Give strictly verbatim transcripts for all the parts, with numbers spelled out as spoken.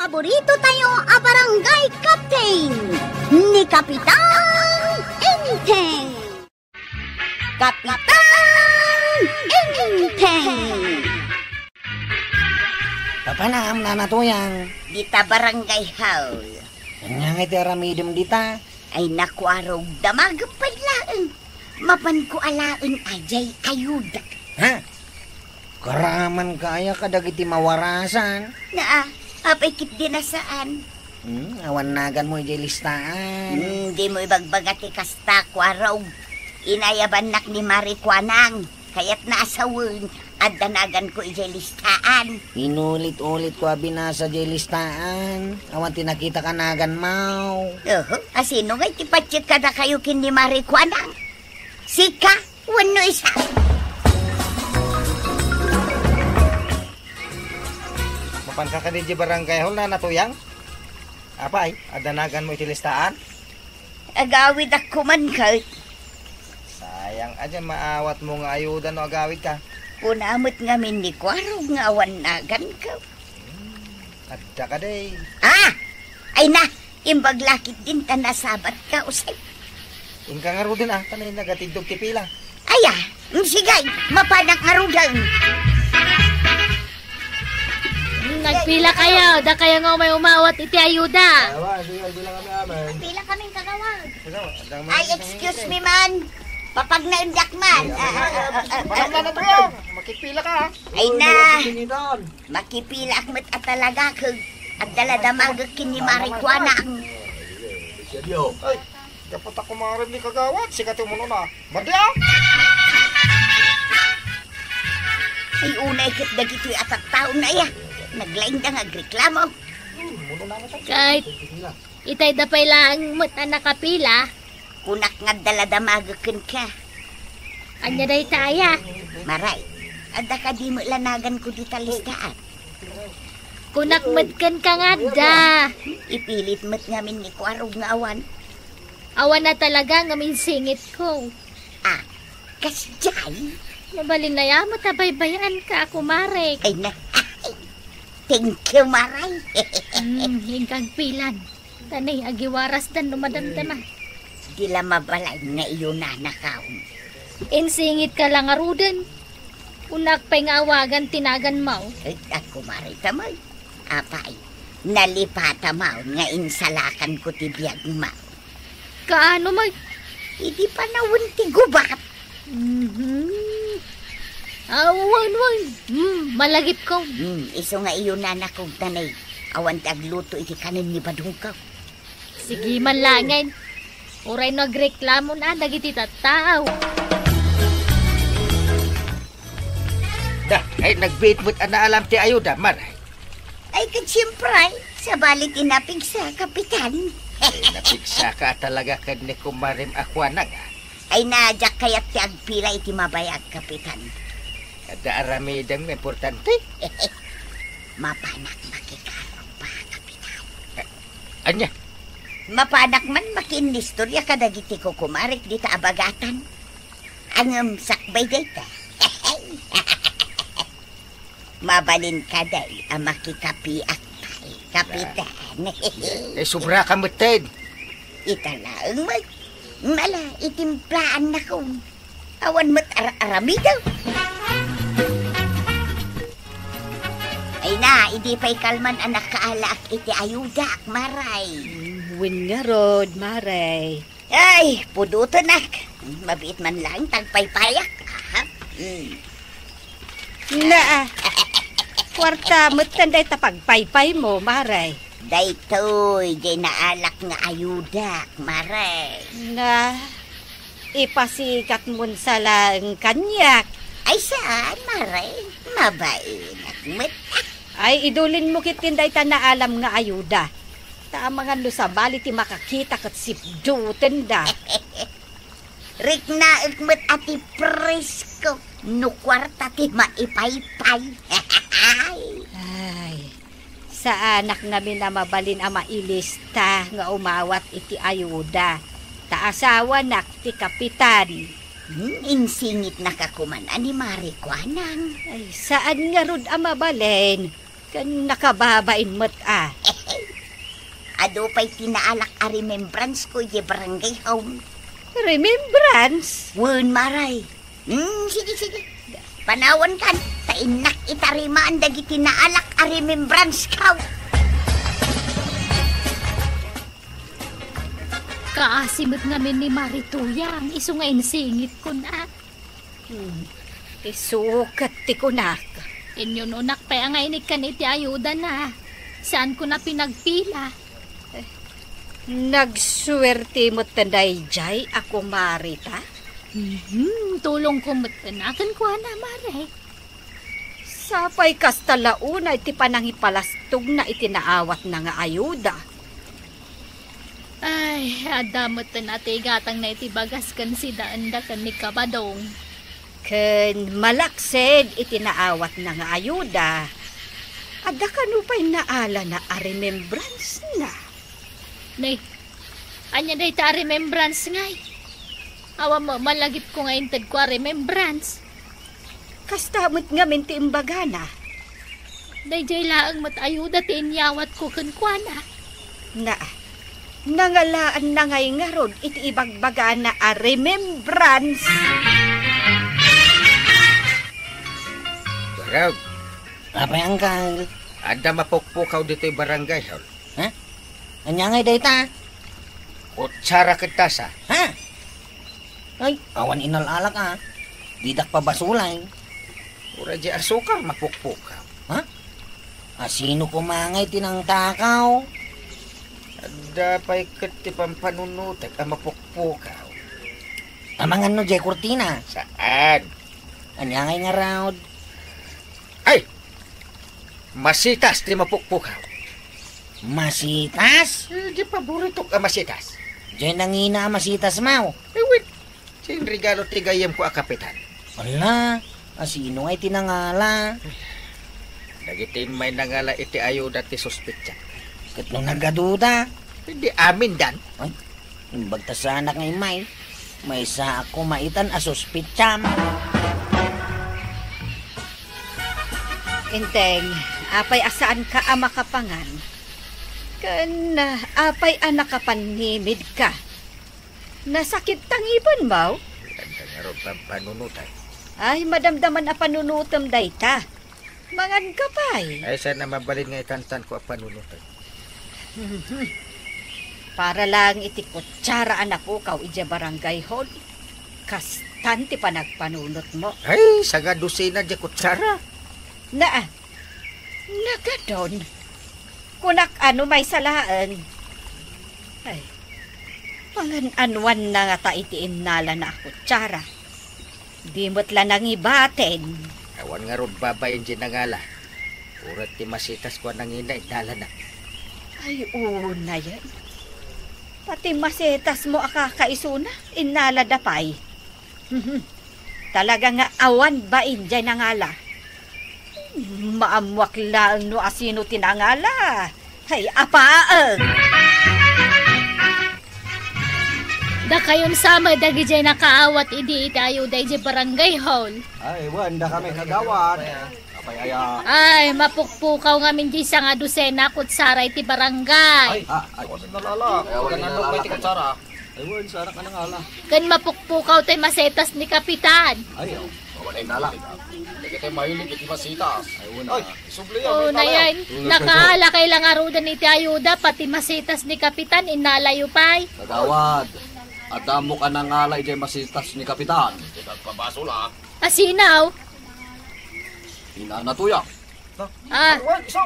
Paborito tayo a barangay captain, ni Kapitan Enteng. Kapitan Enteng. Papanam, Nana Tuyang. Dita barangay hall. Ania nga iti aramidem dita? Ay, nakuarog, damagem pay laeng. Mapanko alaen a jay ayuda. Ha? Karamanka aya kadagiti mawarasan? Naa, apay ket di na saan. Hmm, awan naganmo idiay listaan. Hmm, dimo ibagbaga ti kasta, kuarog. Inayabannak ni Mari Kuanang. Kayatna a sawen, adda naganko idiay listaan. Inulit-ulitko a binasa diay listaan. Awan ti nakitak a naganmo. Oho, a sino ngay ti patiek kadakayo ken ni Mari Kuanang? Sika, wenno isa? Mapanka kadi idiay barangay hall, Nana Tuyang? Apay, adda naganmo iti listaan? Agawidak koman ket. Sayang a diay maawatmo nga ayuda no agawidka. Kuna met ngamin ni Kuarog nga awan naganko. Hmm, adda kadi. Ah! Ay na, imbag la ketdin ta nasabatka, uset. Inka ngaruden a, ta nagatindog ti pila. Aya, mm, sige, mapanak ngaruden. Nagpilakayo, dakayo nga umay umawat iti ayuda. Awa, sige, bilang kami, amen. Pila kaming kagawad. Ay, excuse me man. Papagnaendak man. Ay, ay, ay, ay, ay, ay. Manang na tayo. Makipila ka, ha? Ay na. Uy, nawa sa tingitan. Makipilaak met a talaga, kag adda la damagek ken ni Mari Kuanang. Ay, dapat ako marim ni kagawad, sika ti umunona. Madi, ah! Ay, unay ket dagitoy a tattaona, aya. Naglaingda nga agreklamo. Kahit itay da pay laeng met a nakapila. Kunak nga adda la damagek kenka. Ania dayta aya? Maray, adda kadi met la naganko dita listaan? Kunak met kenka nga adda. Ipilit met ngamin ni Kuarog nga awan. Awan a talaga ngem insingitko. Ah, kasdiay? Mabalin aya met a baybay-anka a kumarek. Ay na, ay, thank you, Maray. Hmm, inka agpilan. Tanay, agiwarasdan no madamdama. Di la mabalin nga iyunanakaw. Insingitka la ngaruden. Kunak pay nga awagan ti naganmo. Ay, ako, Maray, tamay. Apay, nalipatamaw nga insalakanko ti biagmaw. Kaano met? Idi panawen ti gubat. Mhm. Awan, wan. Hmm, malagipko. Hmm, isu nga iyunanakaw tanay. Awan ti agluto iti kanen ni badongko. Sige man laengen. Uray no agreklamon a dagiti tattao. Da, ay, nagbiit met a naalam ti ayuda, Maray. Ay, ket siempre, sabali ti napigsa, Kapitan. Ay, napigsaka talaga ken ni kumarem a Kuanang, a. Ay, na, diak kayat ti agpila iti mabayag, Kapitan. Adda aramidem nga importante. Mapanak makikarupba, Kapitan. A-, ania? Mapanak man makiinnistorya kadagiti kukumarek dita a bagatan. Ngem sakbay dayta. Mabalin kadi a makikapiak pay, Kapitan. Eh, sobra ka met, Ted. Ita laeng met. Mala, itimplaannakon. Awan met ar-aramidem. Ay na, idi pay kalman a nakaalaak iti ayudak, Maray. Mm, wen ngarud, Maray. Ay, pudotenak. Mabiit man laeng ti agpaypayak. Aha. Mm. Naa, kuarta metten dayta pagpaypaymo, Maray. Daytoy, diay naalak nga ayudak, Maray. Nga, ipasikatmon sa laeng kaniak. Ay, saan, Maray? Mabainak met. Ay, idulinmo ketdin dayta naalam nga ayuda. Ta amangan no sabali ti makakita ket sipdutenda. Riknaek met a ti presko no kuarta ti maipaypay. Ay, saanak ngamin a mabalin a mailista nga umawat iti ayuda. Ta asawanak ti kapitan. Hmm, insingitnaka koman a ni Mari Kuanang. Ay, saan ngarud a mabalin. Ken nakababain met a. Adu pay ti naalak a remembrance ko idiay barangay hall. Remembrance? Wen, Mare. Hmm, sige, sige. Panawankan, ta innak itarimaan dagiti naalak a remembrance ko. Kaasi met ngamin ni Mare Tuyang, isu nga insingitkon, a. Hmm. Isu ket ti kunak. Inyununak pay a nga inikkan iti ayudana. Saanko na pinagpila. Nagsuerte metten daydiay a kumareta? Mhm, tulongko metten a kenkuana, Mare. Sapay kasta la unay ti panangipalastogna iti naawatna nga ayuda. Ay, adda metten a ti igatangna iti bagas ken sidaenda ken ni Kabadong. Ken malaksid iti naawatna nga ayuda, adda kano pay naalana a remembrance-na. Nay, ania dayta a remembrance ngay? Awan mo malagipko nga intedko a remembrance. Kasta met ngamin ti imbagana. Daydiay laeng met ayuda ti inyawatko kenkuana. Na, nangalaanna ngay ngarud iti ibagbagana a remembrance. Barog. Apay, Angkal? Adda mapukpukaw ditoy barangay hall. Ha? Ania ngay dayta? Kutsara ket tasa. Ha? Ay, awan inal-alak, a. Didak pabasolay. Uray di asukar, mapukpukaw. Ha? Asino koma ngay ti nangtakaw? Adda pay ket ti pampanunotek a mapukpukaw. Amangan no diay kurtina? Saan? Ania ngay ngarud? Ay! Masitas ti mapukpukaw. Masitas? Eh, di paboritok a masitas. Diay nangina a masitas, maw? Eh, wait. Diay regalo ti gayyemko a kapitan. Ala, asino ngay ti nangala? Dagiti immay nangala iti ayuda ti suspetsa. Ket no nagaduda? Di amindan. Ay, imbag ta saanak nga immay. Maysaak koma itan a suspetsam. Enteng, apay a saanka a makapangan? Ken, ah, apay a nakapannimidka? Nasakit ta ngipenmo? Anta ngarud pampanunotan. Ay, madamdaman a panunotem dayta. Manganka pay. Ay, saan a mabalin nga itantanko a panunotan? Para lang iti kutsara a napukaw idiay barangay hall. Kastan ti panagpanunotmo. Ay, sanga dosena diay kutsara. Na, nagadon. Kunak ano maysa laeng. Ay, pangan-anuanna ngata iti innalana a kutsara. Di met la nangibatin. Awan ngarud babain diay nangala. Uray ti masitasko a nangina, innalana. Ay, unayen. Pati masitasmo a kakaisuna, innalada pay. Talaga nga awan bain diay nangala. Maammoak laeng no asino ti nangala. Hay, apaek! Dakayon sa met dagidiay nakaawat idi iti ayuda idiay barangay hall. Ay, wen, dakami kagawad. Apay aya? Ay, mapukpukaw ngamin diay sanga dosena a kutsara iti barangay. Ay, ah, ay. Awan nalala. Ay, awan nalala. Ay, wen, saanak nga nangala. Ken mapukpukaw tay masetas ni Kapitan. Ay, oh. Awan nalala. Dagiti mahilig iti masetas. Ay, wen, ah. Subli, oh, awan nalala. Nayan. Nakaala kay la ngaruden iti ayuda, pati masetas ni Kapitan, innalayo pay. Kagawad, adda ammok a nangala idiay masetas ni Kapitan. Iti nagpabasol, ah. Asino? Inana Tuyang. Ah. Ay, wen, isu.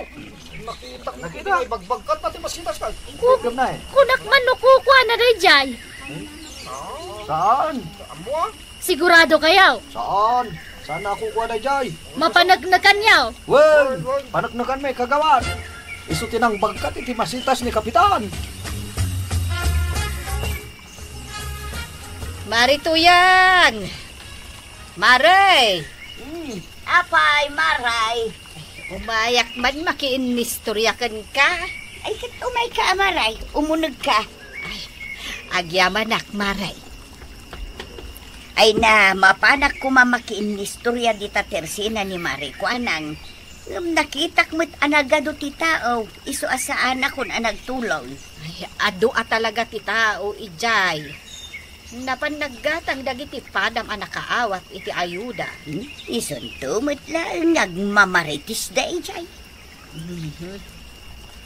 Nakita ko, nakita. Ibagbagkat pati masetas ka. Ku-, kunak man no kukuana daydiay. Saan? Amo, ah. Sigurado kayo? Saan? Saan a kukua daydiay? Mapaneknekan yaw? Wen, paneknekan mi, kagawad. Isu ti nangbagkat iti masetas ni Kapitan. Mare Tuyang! Mare! Hmm. Apay, Mare? Umayak man makiinnistorya kenka. Ay, ket umayka, Mare. Umunegka. Ay, agyamanak, Mare. Ay na, mapanak koma makiinnistorya dita tersena ni Mare Kuanang. Ngem nakitak met a nagadu ti tao, isu a saanakon a nagtulong. Ay, adu a talaga ti tao idiay. Napan naggatang dagiti padam a nakaawat iti ayuda. Hmm? Isunto met laeng nga agmamarites da idiay. Mhm.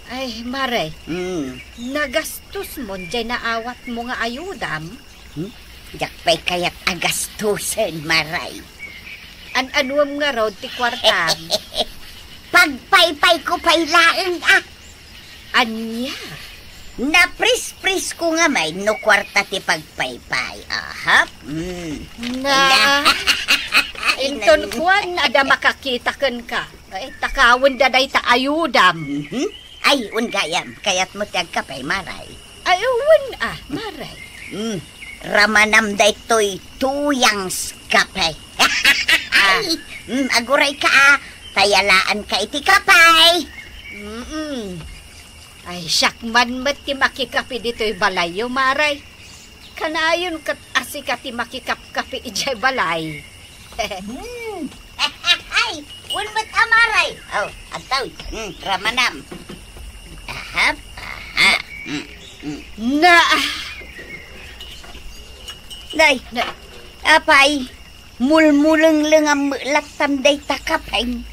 Ay, Mare, Hmm. Nagastos mon jay naawat mo nga ayudam? Hmm? Diak pay kayat a gastusen, Mare. An-anuem ngarud ti kuartam? Pagpaypay ko pay laeng, ah. Ania? Napris-pris ko nga may no kuarta ti pagpaypay. Ahap. Hmm. Na, inton kuan, adda makakita kenka. Ay, takawen da dayta ayudam. Mhm. Ay, wen gayam, kayat mo ti agkape, Maray? Ay, wen, ah, Maray. Hmm, ramanam daytoy Tuyang's Kape. Ah. Ay, hmm, aguray ka, ah. Tayalaan ka iti kape. Mm-mm. Ay, siak man met ti makikape ditoy balayyo, Maray. Kanayon ket a sika ti makikapkapi idiay balay. Hmm. Ay, wen met a Maray. Oh, adtoy. Hmm, ramanam. Ahap, aha. Hmm, hmm. Na. Nay, Na. Apay, mulmulenglengam met lattan dayta kape.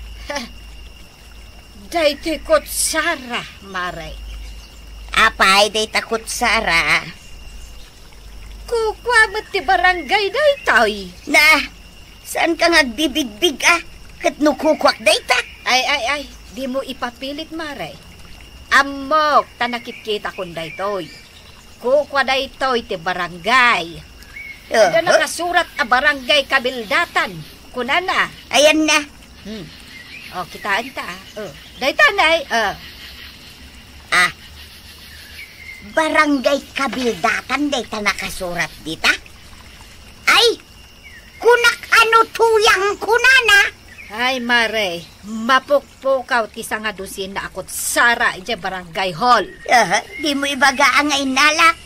Daytoy kutsara, Maray. Apay dayta kutsara? Kukua met ti barangay daytoy. Na, saan ka nga agbibigbig, ah? Ket no kukuak dayta? Ay, ay, ay, dimo ipapilit, Maray. Ammok, ta nakitkitakon daytoy. Kukua daytoy ti barangay. Aha. Adda nakasurat a barangay kabildatan, kunana. Ayanna. Hmm. O, kitaenta, ah. O, dayta, Nay. O. Ah. Barangay kabildatan dayta nakasurat dita? Ay, kunak a no Tuyang kunana. Ay, Maray, mapukpukaw ti sangadusina a kutsara idiay barangay hall. Aha, dimo ibaga a nga innalak?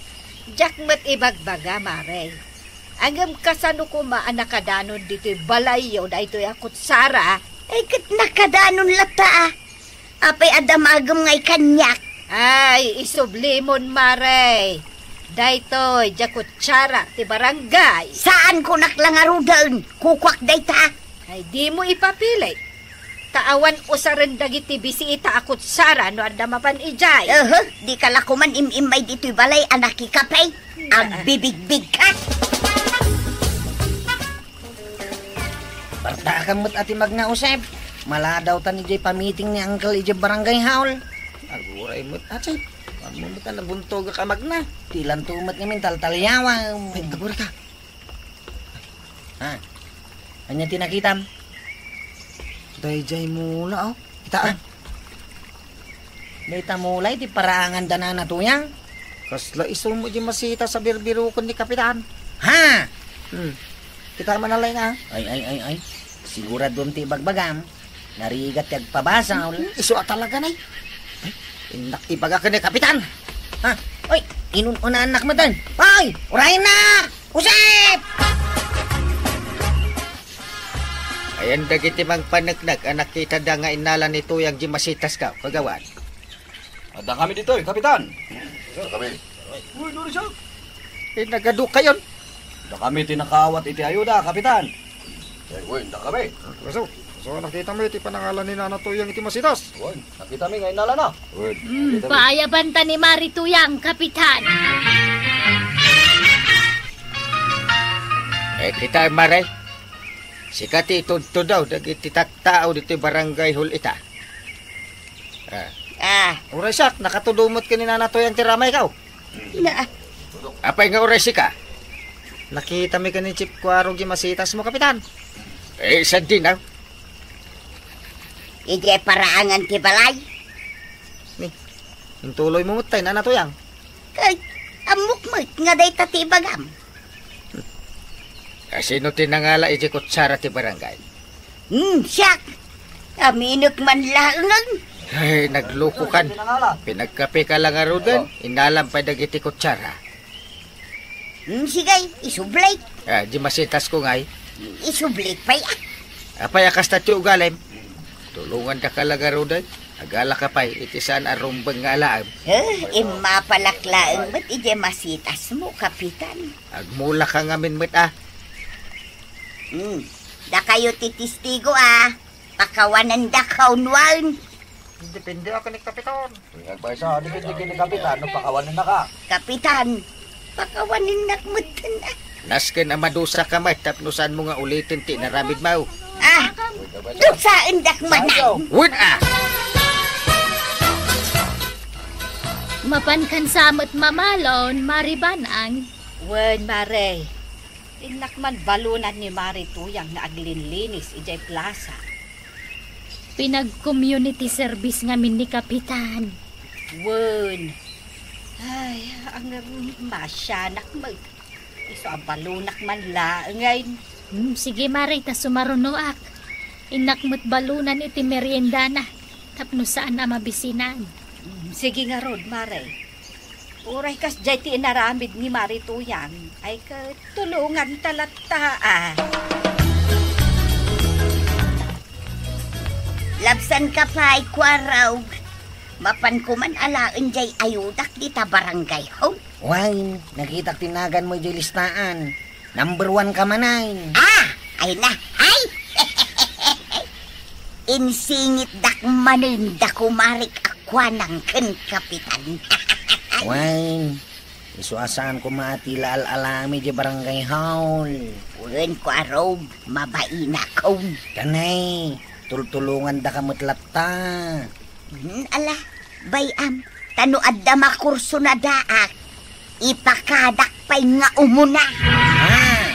Diak met ibagbaga, Maray. Ngem kasano koma a nakadanon ditoy balayyo daytoy a kutsara? Ay, ket nakadanon latta, ah. Apay a damagem ngay kaniak? Ay, isublimon, Maray. Daytoy, diay kutsara ti barangay. Saan kunak la ngaruden, kukuak dayta. Ay, dimo ipapilit. Ta awan usaren dagiti bisita a kutsara no adda mapan idiay. Aha, dika la koman im-immay ditoy balay a nakikape. Agbibigbig ka. Bardaakam met a ti magna, Josep. Maladawtan idiay pamiting ni Uncle idiay barangay hall. Aguray met, Josep. Ammom met a nabuntogak a magna. Ti lanto met ngamin taltaliawam. Ay, aguray ka. Ha? Ania ti nakitam? Daydiay mula, oh. Kitaan. Ha? Dayta mulay ti paraangan da Nana Tuyang. Kasla isu met diay masitas a birbiroken ni Kapitan. Ha? Hmm. Kita man a laeng, ah. Ay, ay, ay, ay. Siguraduem ti ibagbagam. Narigat ti agpabasol. Isu a talaga, nay. Ay, innak ibaga ken ni Kapitan. Ha? Oy, inun-unaannak met. Ay, uraynak! Josep! Ayan dagiti mangpaneknek a nakitada nga innala ni Tuyang diay masitas, kagawad. Adda kami ditoy, Kapitan. Adda kami. Uy, Lorenzo. Eh, nagadukayon. Adda kami ti nakaawat iti ayuda, Kapitan. Ay, uy, adda kami. Kaso, kaso nakita met ti panangalan ni Nana Tuyang iti masitas. Uy, nakita mi nga innalana. Uy, Hmm, nakita mi. Paayabanta ni Mari Tuyang, Kapitan. Eh, kita, Mare. Sika ti itudtudaw dagiti tattao ditoy barangay hall ita. Ah. Ah. Uray siak, nakatudo met ken ni Nana Tuyang ti ramaykaw. Na. Apay nga uray sika? Nakita mi ken ni Chief Kuaro diay masitas mo, Kapitan. Eh, saan din, ah? Idiay paraangan ti balay. Ni, intuloy mo met tay, Nana Tuyang. Kay, ammok met nga dayta ti ibagam. Asino ti nangala iti kutsara ti barangay? Hmm, siak. Aminek man laengen. Ay, naglukokan. Pinagkape ka lang aruden. Oh. Inalam pay dagiti kutsara. Hmm, sige, isublik. Ah, di masitas ko ngay. Isublik pay, ah. Apay a kasta ti ugalim? Tulongandaka la ngaruden. Agalaka pay iti saan a rumbeng nga alaem. Eh, immapalak laeng met idiay masitasmo, Kapitan. Agmulaka ngamin met a. Hmm. Dakayo ti testigo a. Pakawanendak kaunwan. Depende a ken ni Kapitan. Agpaysa, depende ken ni Kapitan no pakawanennaka. Kapitan, pakawanennak metten a. Nasken a madusaka met tapno saanmo nga uliten ti inaramidmo. Ah, dusaendak manen. Wen a! Mapankan sa met mamalon, Mari Banang. Wen, Mare. Innak man balunan ni Mari Tuyang nga aglinlinis idiay plasa. Pinag-community service ngamin ni Kapitan. Wen. Ay, ang masianak met. Isu a balunak man laengen. Hmm, sige, Mari, ta sumarunoak. Innak met balunan iti meriendana, tapno saan a mabisinan. Hmm, sige ngarud, Mari. Uray kasdiay ti inaramid ni Mari Tuyang, ay ket tulonganta latta a. Labsanka pay, Kuarog. Mapanko man alaen diay ayudak dita barangay hall. Wen, nakitak ti naganmo idiay listaan. Number one ka manen. Ah! Ay na! Ay! Insingitdak manen da kumarik a kuanang ken Kapitan. Wen, isu a saan koma a ti la al-alami idiay barangay hall. Wen, Kuarog, mabainakon. Kanay, tultulongandaka met latta. Hmm, ala, bay-am, ta no adda makurso na daak, ipakadak pay nga umuna. Ah!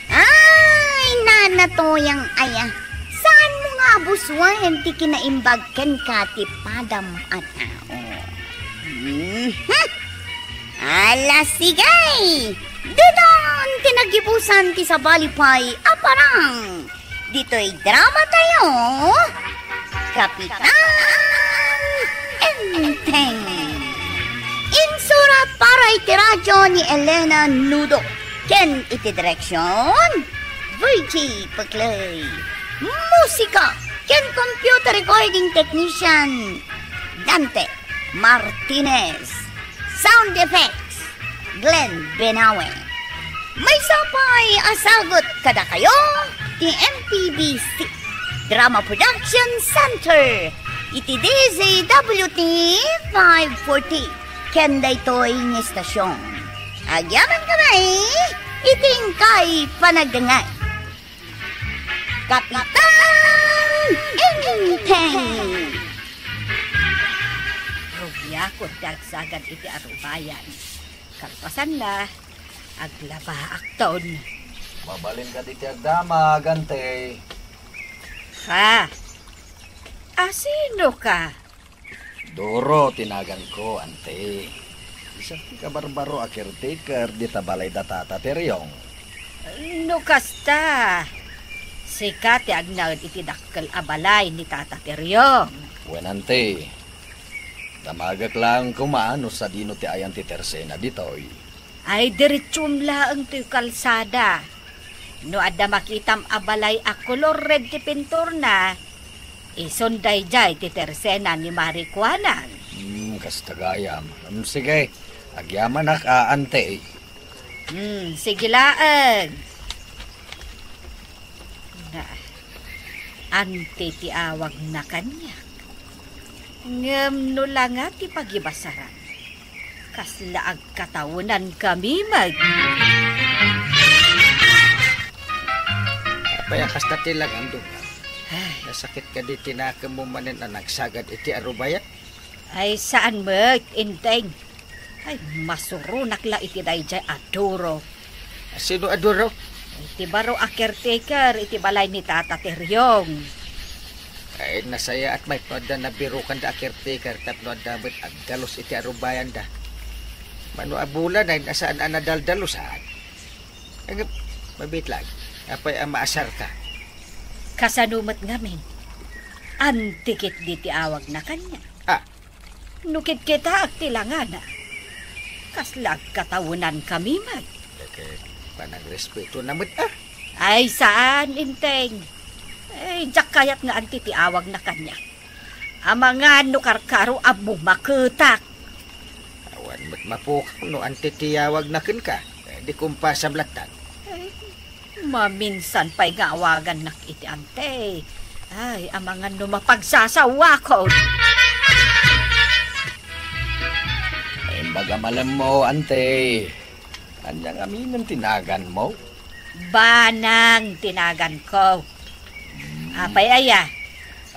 Ay, Nana Toyang aya, saanmo nga abusuan ti kinaimbag kenka ti padam a tao? Mhm. Ala, sige! Daytan ti nagibusan ti sabali pay a parang. Ditoy drama tayo, Kapitan Enteng. Insurat para iti radyo ni Elena Nudo. Ken iti direksyon, Virgie Peclay. Musika ken computer recording technician, Dante Martinez. Sound effects, Glenn Benawe. Maysa pay a sagut kadakayo ti M P B C Drama Production Center iti D Z W T five forty ken daytoy nga estasion. Agyaman kami iti inkay panagdengngeg. Kapitan Enteng! Rugiakon ti agsagad iti arubayan. Kalpasanna, aglabaakton. Mabalin kadi ti agdama, Ante? Ha? Asino ka? Duro ti naganko, Ante. Isu ti kabarbaro a caretaker dita balay da Tata Teriong. No kasta, sika ti agnaed iti dakkel a balay ni Tata Teriong. Wen, Ante. Damagek laeng koma no sadino ti ayan ti tersena ditoy. Ay, diretsuem laeng toy kalsada. No adda makitam a balay a kolor red ti pinturna, isun daydiay ti tersena ni Mari Kuanang. Hmm, kasta gayam. Hmm, sige, agyamanak a, Ante. Hmm, sige laeng. Na, Ante ti awagna kaniak. Ngem no la nga ti pagibasaran, kasla agkatawenankami met. Apay a kasta ti langandong? Ay. Nasakit kadi ti nakemmo manen a nagsagad iti arubayan? Ay, saan met, Enteng. Ay, masuronak la iti daydiay a duro. Sino a duro? Iti baro a caretaker iti balay ni Tata Teriong. Ay, nasayaat met no adda nabirokanda a caretaker tapno adda met agdalus iti arubayanda. Mano a bulan ay nasaan a nadaldalusan. Ay, nga, mabitlag. Apay a maasarka? Kasano met ngamin? Ante ketdi ti awagna kaniak. Ah, No kitkitaak ti langana, kasla agkatawenankami met. Ket panagrespeto na met, ah. Ay, saan, Enteng. Ay, diak kayat nga anti ti awagna kaniak. Amangan no karkaro a bumaketak. Awan met mapukak no anti ti awagna kenka. Di kumpasam latta. Ay, maminsan pay nga awagannak iti anti. Ay, amangan no mapagsasawakon. Ay, imbag a malemmo, anti. Ania ngamin ti naganmo? Banang ti naganko. Hmm. Apay aya?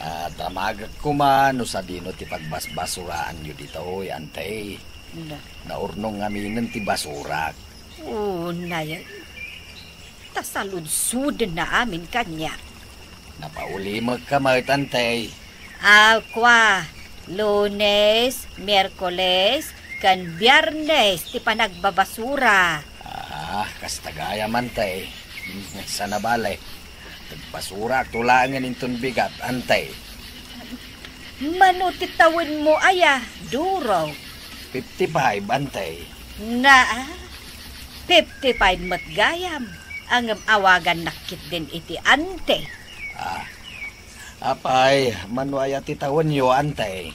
Ah, damagek koma no sadino ti pagbasbasuraanyo ditoy, anti. Na. Naurnong ngamin ti basurak. Unay, ta saludsodenna amin kaniak. Napaulimekka met, anti. Aw, kua, Lunes, Miyerkules, ken Biyernes ti panagbabasura. Ah, kasta gayam, anti. Sana bale. Nagbasurakto laengen inton bigat, anti. Mano ti tawenmo aya, Duro? Fifty-five, anti. Na, fifty-five met gayam. Ngem awagannak ketdin iti anti. Ah, apay, mano aya ti tawenyo, anti?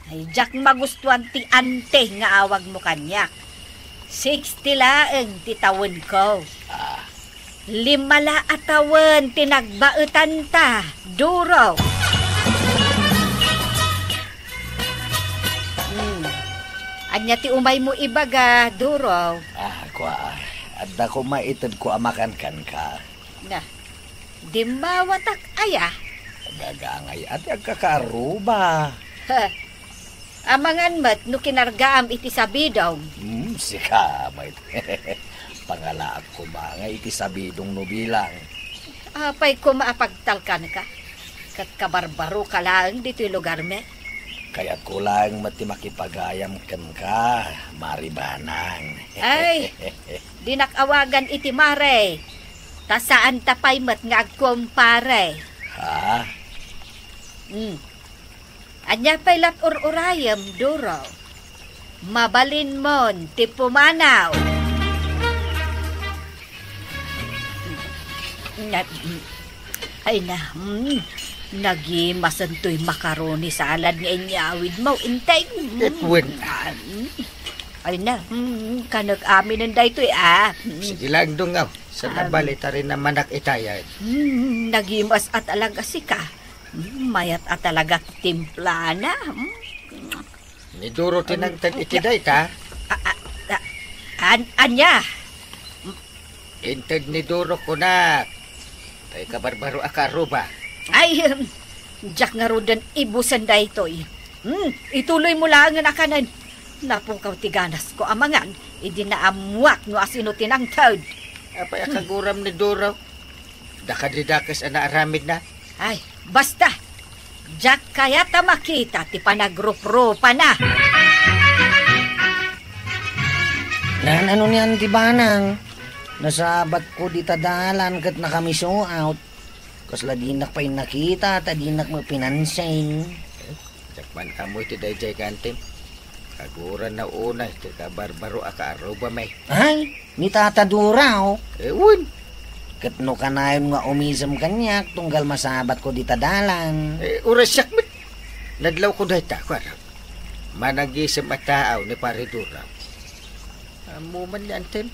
Ay, diak magustuan ti anti nga awagmo kaniak. Sixty laeng ti tawenko. Ah. Lima la a tawen ti nagbaetanta, Duro. Hmm. Ania ti umaymo ibaga, Duro? Ah, kua, adda koma itedko a makankanka. Na, dimmawatak aya? Gagangay a ti agkakaarruba. Ha, amangan met no kinargaam iti sabidong. Hmm, sika met. Pangalaak koma nga iti sabidong no bilang. Apay koma a pagtalkanka? Ket kabarbaroka laeng ditoy lugarmi. Kayatko laeng met ti makipagayam kenka, Mari Banang. Ay, dinak awagan iti Mari. Ta saanta pay met nga agkumpare. Ha? Hmm. Ania pay lat ur-urayem, Duro? Mabalinmon ti pumanaw. Na, ay na, mm, nagimasen toy macaroni salad nga inyawidmo, Enteng. Mm. Ipwen. Ah, mm. Ay na, mm, kanek aminen daytoy, ah. Mm. Sige lang, Dungaw. Sa Ah. nabali, tari na manak itayag. Mm, nagimas a talaga sika. Mm, mayat a talaga ti timplana. Mm. Ni Duro ti Um, nangted iti ya- dayta? A-, a-, a-, an-, ania? Inted ni Duro kunak. Tay kabarbaro a karuba. Ay, um, diak ngaruden ibusen daytoy. Hmm, ituloy mo laengen a kanen. Napukaw ti ganas ko amangan, idi naammuak no asino ti nangted. Apay a kaguram ni Duro? Dakadi dakes a naaramidna? Ay, basta! Diak kayat a makita ti panagruprupana. Naan-ano niyan ti banang? Nasabatko dita dalan ket nakamisuaw. Kasla dinak pay nakita, ta dinak met pinansin. Diak man ammo iti daydiay nga antim. Kaguranna unay ti kabarbaro a kaarrubami. Ay, ni Tata Duraw. Eh, wen. Ket no kanayon nga umisem kaniak, tunggal masabatko dita dalan. Eh, uray siak met. Nadlawko dayta, kuara. Managisem a taaw ni Pare Duraw. Ammo man ni antim.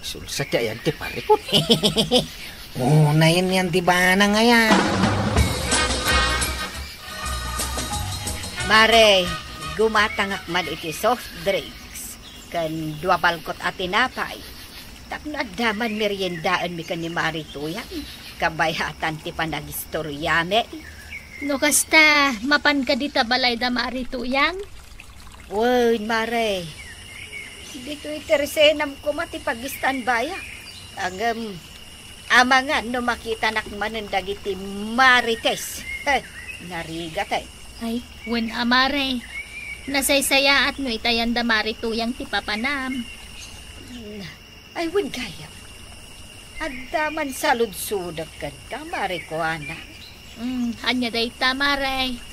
Sulsa ti ayan ti parikot. Unayen yan ti banang aya. Mare, gumatangak man iti soft drinks ken dua balkot a tinapay. Tapno adda man meriendaenmi ken ni Mari Tuyang, kabayatan ti panagistoriami. No kasta, mapan kadi ta balay da Mari Tuyang? Wen, Mare. Ditoy tersenam koma ti pag-standbyak. Ngem, amangan no makitanak manen dagiti Marites. Heh, narigat, eh. Ay, wen a, Mare. Nasaysayaat no itayan da Mari Tuyang ti papanam. Ay, wen gayam. Adda man saludsodek kenka, Mare Kuana. Mm, ania dayta, Mare?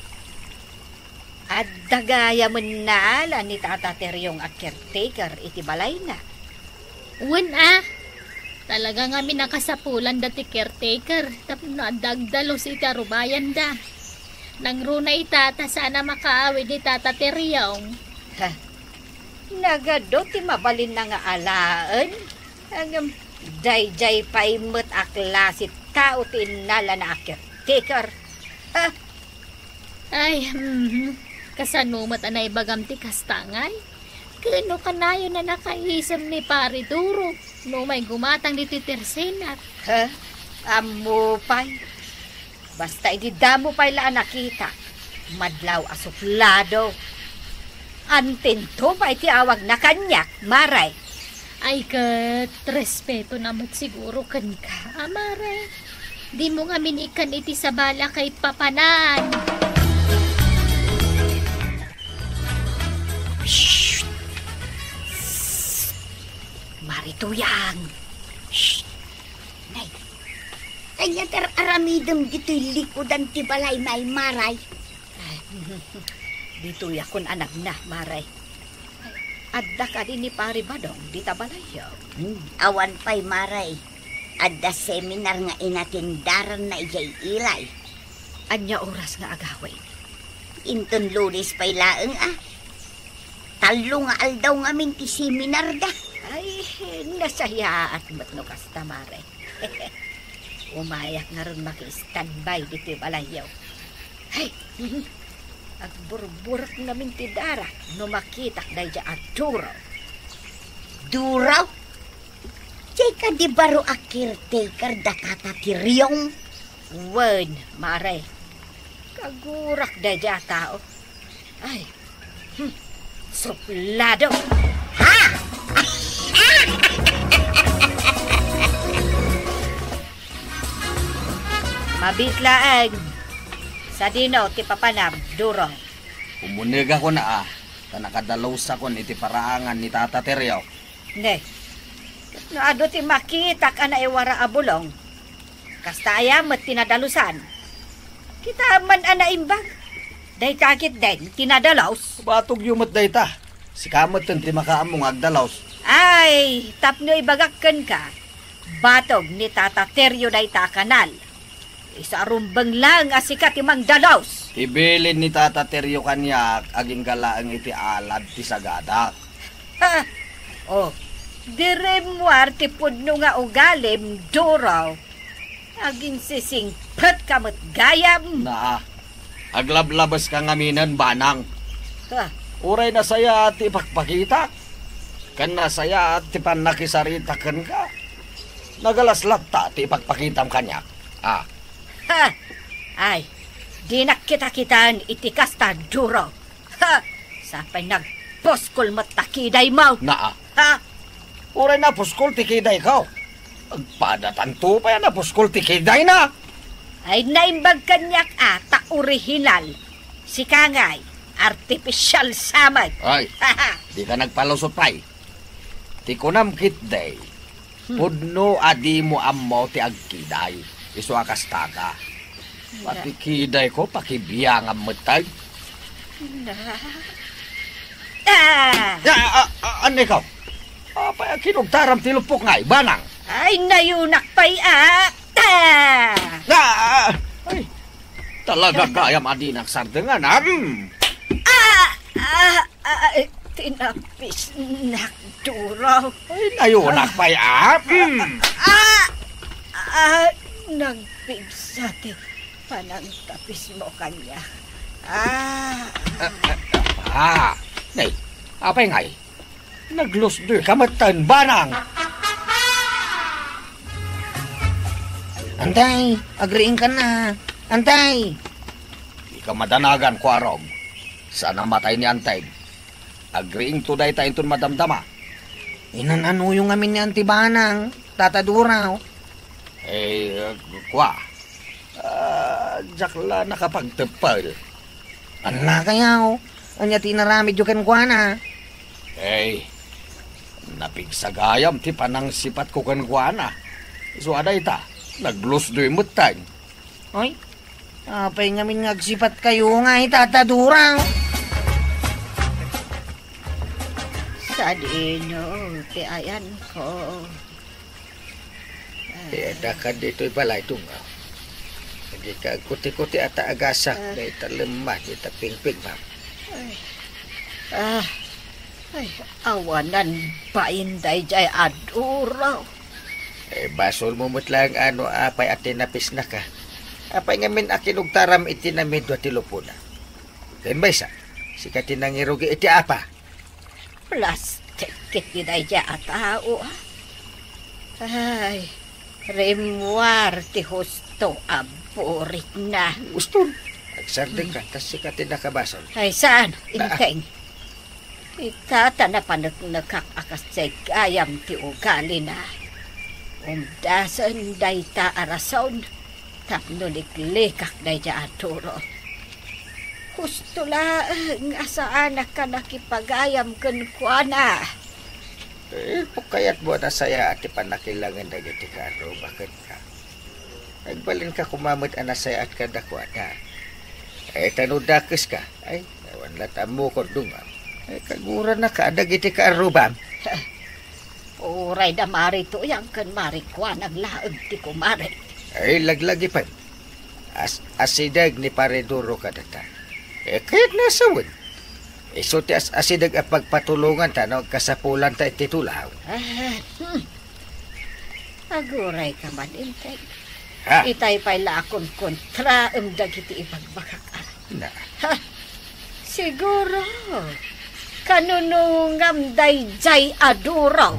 Adda gayamen naala ni Tata Teriong a caretaker iti balayna. Wen a? Talaga ngamin a kasapulan da ti caretaker tapno adda agdalus iti arubayanda. Nangruna ita ta saan a makaawid ni Tata Teriong. Ha? Nagadu ti mabalinna nga alaen? Ngem daydiay pay met a klase tao ti innalana a caretaker. Ha? Ay, mhm. Kasano met a naibagam ti kasta ngay? Ken no kanayon a nakaisem ni Pare Duro, no umay gumatang ditoy tersenar. Ha? Ammo pay. Basta idi damo pay la a nakita, madlaw a suplado. Antinto pay ti awagna kaniak, Mare. Ay ket, respeto na met siguro kenka, a Mare. Dimo ngamin ikkan iti sabali a kaipapanan. Shh! Mare Tuyang! Shh! Nay, ania ti ar-aramidem ditoy likudan ti balay, Mare? Ditoy a kun-anabna, Mare. Adda kadi ni Pare Badong dita balayyo? Hmm, awan pay, Mare. Adda seminar nga inatendaranna idiay Ilay. Ania oras nga agawid? Inton Lunes pay laeng, a. Tallo nga aldaw ngamin ti seminarda. Ay, nasayaat met no kasta, Mare. Umayak ngarud maki-standby ditoy balayyo. Ay, agburburek ngamin ti darak no makitak daydiay a Duro. Duro? Diay kadi baro a caretaker da Tata Teriong? Wen, Mare. Kagurak daydiay a tao. Ay, hmm, suplado. Ha? Mabiit laeng. Sadino ti papanam, Duro? Umunegakon a, ta nakadalosakon iti paraangan ni Tata Terio. Ne, no adu ti makitak a naiwara a bulong, kasta aya met ti nadalusan? Kita man a naimbag. Dayta ketdin ti nadalus. Batogyo met dayta. Sika metten ti makaammo nga agdalus. Ay, tapno ibagak kenka, batog ni Tata Terio dayta a kanal. Isu a rumbeng laeng a sika ti mangdalus. Ibilin ni Tata Terio kaniak agingga laeng iti alad ti sagadak. Ha? Oh, di rimmuar ti pudno nga ugalim, Duro. Aginsisingpetka met gayam. Naa, aglablabeska ngaminen, Banang. Ha? Uray nasayaat ti ipakpakitak, ken nasayaat ti pannakisarita kenka, nagalas latta ti ipakpakitam kaniak. Ah. Ha! Ay, dinak kitakitaen iti kasta, Duro. Ha! Sapay nagpuskol met ta kidaymo. Naa. Ha? Uray napuskol ti kidayko. Agpadatanto pay a napuskol ti kidayna. Ay, naimbag kaniak a ta orihinal. Sika ngay, artipisyal sa met. Ay, dika nagpalusot pay. Ti kunam ketdi, Hmm. Pudno a dimo ammo ti agkiday, isu a kastaka. Pati kidayko, pakibiangam met tay. Na. Ah! Ah, ah, ah, anay ka? Apay a kinugtaram ti lupok ngay, Banang? Ay, nayunak pay, ah! Ah! Ah! Ay, talaga gayam a dinak sardengan, ah! Hmm. Ah! Ah! Ay, tinapisnak, Duro. Ay, nayunak pay, ah. Mm. Ah! Ah! Nagpigsa ti panangtapismo kaniak. Ah! Ah! Nay, apay ngay? Naglusdoy ka met ten, Banang. Antay, agriing ka na. Antay. Di ka madanagan, Kuarog. Saan a matay ni Antay? Agriingto dayta inton madamdama. Inan-anuyo ngamin ni Anti Banang, Tata Duraw. Eh, kua, ah, diak la nakapagteppel. Anna kayaw, ania ti inaramidyo kenkuana? Eh, napigsa gayam ti panangsipatko kenkuana. Isu a dayta, naglusdoy metten. Ay, apay ngamin nga agsipatkayo nga itatadura? Sadino ti ayanko? Eh, adda ka ditoy balay, Dungaw. Dika agkuti-kuti a ta agasak, Ah. dayta lemma, dayta pingping, ma'am. Ay. Ah. Ay, awanan bain dayjay a duro. Eh, basolmo met laeng no apay a tinapisnaka. Apay ngamin a kinugtaram iti namidua ti lupona? Ken maysa, sika ti nangirugi iti apa. Plastik ket ti dayjay a tao, ah. Ay, rimmuar ti husto a burikna. Husto? Agsardeng ka, ta sika ti nakabasol. Ay, saan, Ah. Inteng? Ita ta napaneknekak a kasdiay gayam ti ugalina. Umdasen dayta a rason tapno liklikak dayta a duro. Husto laeng a saanak a nakipagayam kenkuana. Eh, no kayatmo a nasayaat ti pannakilangen dagiti kaarruba kenka, agbalinka koma met a nasayaat kadakuada. Eh, ta no dakeska, ay, awan latta a mukor, Dungaw. Ay, kaguranaka dagiti kaarrubam. Uray da Mari Tuyang ken Mari Kuanang laeng ti kumare. Ay, laglagipen. As-, asideg ni Pare Duro kadata. Eh, kayatna a sawen. Isu ti as-, asideg a pagpatulonganta no agkasapulanta iti tulaw. Ah, hmm. Agurayka man, Inteng. Ha? Itay pay la a kunkontraem dagiti ibagbagak, a. Na. Ha? Siguro, kanunungam dayjay a duro.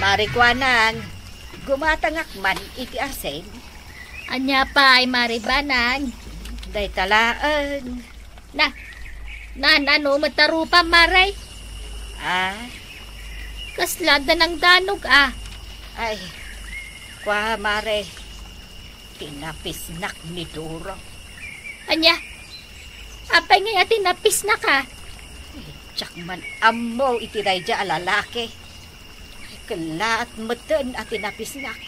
Mari Kuanang, gumatangak man iti asin. Ania pay, Mari Banang? Dayta laeng. Na, naan-ano met a rupam, Mare? Ah? Kasla adda nangdanog, a. Ay, kua, Mare, tinapisnak ni Duro. Ania? Apay ngay a tinapisnak, a? Diak man ammo iti daydiay a lalaki. Kellaat metten a tinapisnak.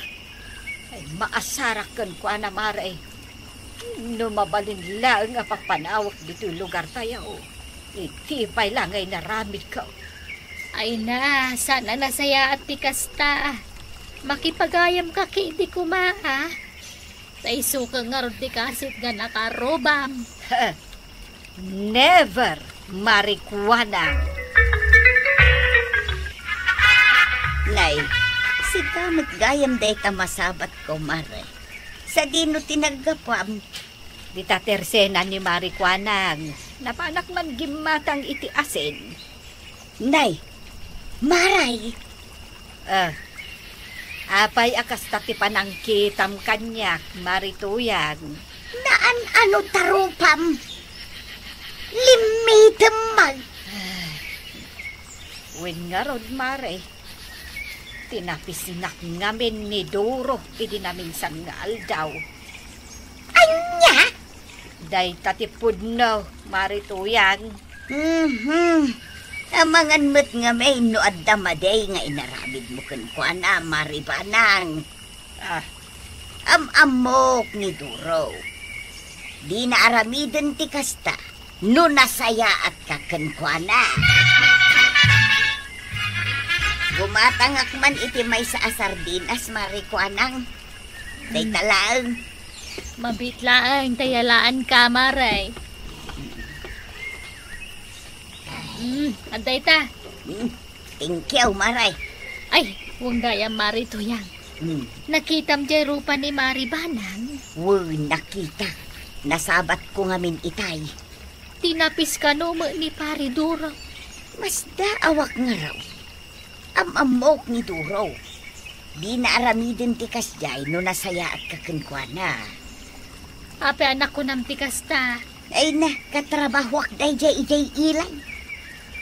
Ay, maasarak kenkuana, Mare. No mabalin laeng a papanawek ditoy lugartayo, iti pay la nga inaramidko. Ay na, saan a nasayaat ti kasta. Makipagayamka ketdi koma, a. Ta isu ket ngarud ti kasit nga nakarrubam. Never, Mari Kuanang. Nay, sika met gayam dayta masabatko, Mare. Sadino ti naggapuam? Dita tersena ni Mari Kuanang. Napanak man gimmatang iti asin. Nay, Maray! Ah, apay a kasta ti panangkitam kaniak, Mari Tuyang? Naan-ano ta rupam? Limmitem man. Ay, wen ngarud, Mare, tinapisnak ngamin ni Duro idi naminsan nga aldaw. Ania? Dayta ti pudno, Mari Tuyang. Mhm. Amangan met ngamin no adda madi nga inaramidmo kenkuana, Mari Banang. Ah. Am-ammok ni Duro. Dina aramiden ti kasta no nasayaatka kenkuana. Gumatangak man iti maysa a sardinas, Mari Kuanang. Dayta laeng. Mabiit laeng ta yalaanka, Mare. Mm, adda ita. Mm, thank you, Mare. Ay, wen gayam, Mari Tuyang. Mm. Nakitam jay rupa ni Mari Banang? Wen, nakita. Nasabatko ngamin itay. Tinapis kano met ni Pari Duro? Masdaawak ngarud. Am-ammok ni Duro. Dina aramiden ti kasdiay no nasayaatka kenkuana. Apay a nakunam ti kasta? Ay na, katrabahoak daydiay idiay ilay.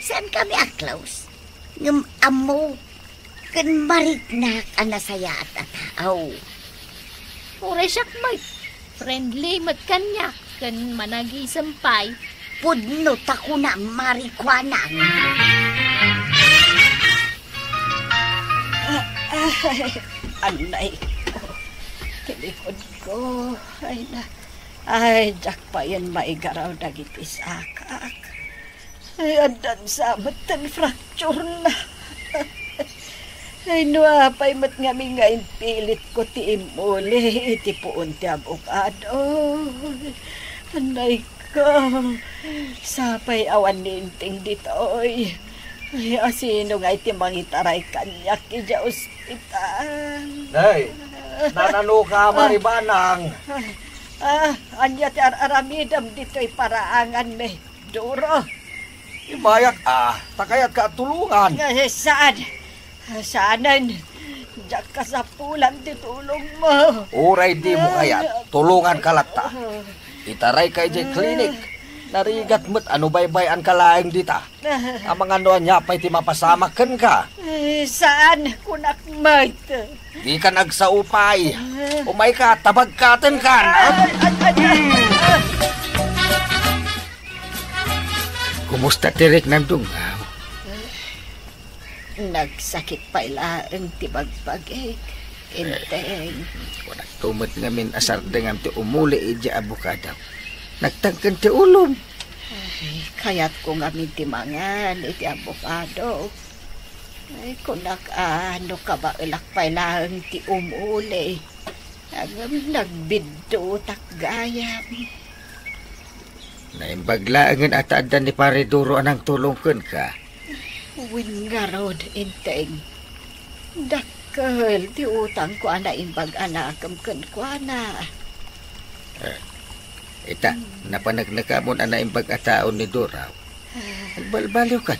Saankami a close. Ngem ammo ken mariknak a nasayaat a tao. Uray siak met, friendly met kaniak ken managisem pay. Pudno ta kuna Mari Kuanang. Ay, anay ko. Ti likod ko. Ay na. Ay, diak payen maigaraw dagiti sakak. Ay, addan sa met ten fracture na. Ay, no apay met ngamin nga impilitko ti imuli iti puon ti abokado. Anay ko, sapay awan ni Enteng ditoy. Ay, asino ngay ti mangitaray kaniak idiay ospital? Nay, nanano ka, Mari Banang? Ah, ah, ania ti ar-aramidem ditoy paraanganmi, Duro? Imayak a, ta kayatka a tulongan. Eh, saan? Saanen. Diak kasapulan ti tulongmo. Uray dimo kayat, tulonganka latta. Itarayka idiay klinik. Narigat met a no baybay-anka laeng dita. Amangan no ania pay ti mapasamak kenka. Eh, saan, kunak met. Dikan agsao pay. Umayka, ta bagkatenkan. Ay, ay, ay, ay. Kumusta ti riknam, Dungaw? Nagsakit pay laeng ti bagbagik, Enteng. Kunakto met ngamin a sardengam ti umuli idiay abokado. Nagtangken ti ulom. Ay, kayatko ngamin ti mangan iti abokado. Ay, kunak a no kabaelak pay laeng ti umuli. Ngem nagbiddutak gayam. Naimbag laengen a ta adda ni Pare Duro a nangtulong kenka. Wen ngarud, Enteng. Dakkel ti utangko a naimbag a nakem kenkuana. Eh, ita, napaneknekamon a naimbag a tao ni Duro. Agbalbaliwkan.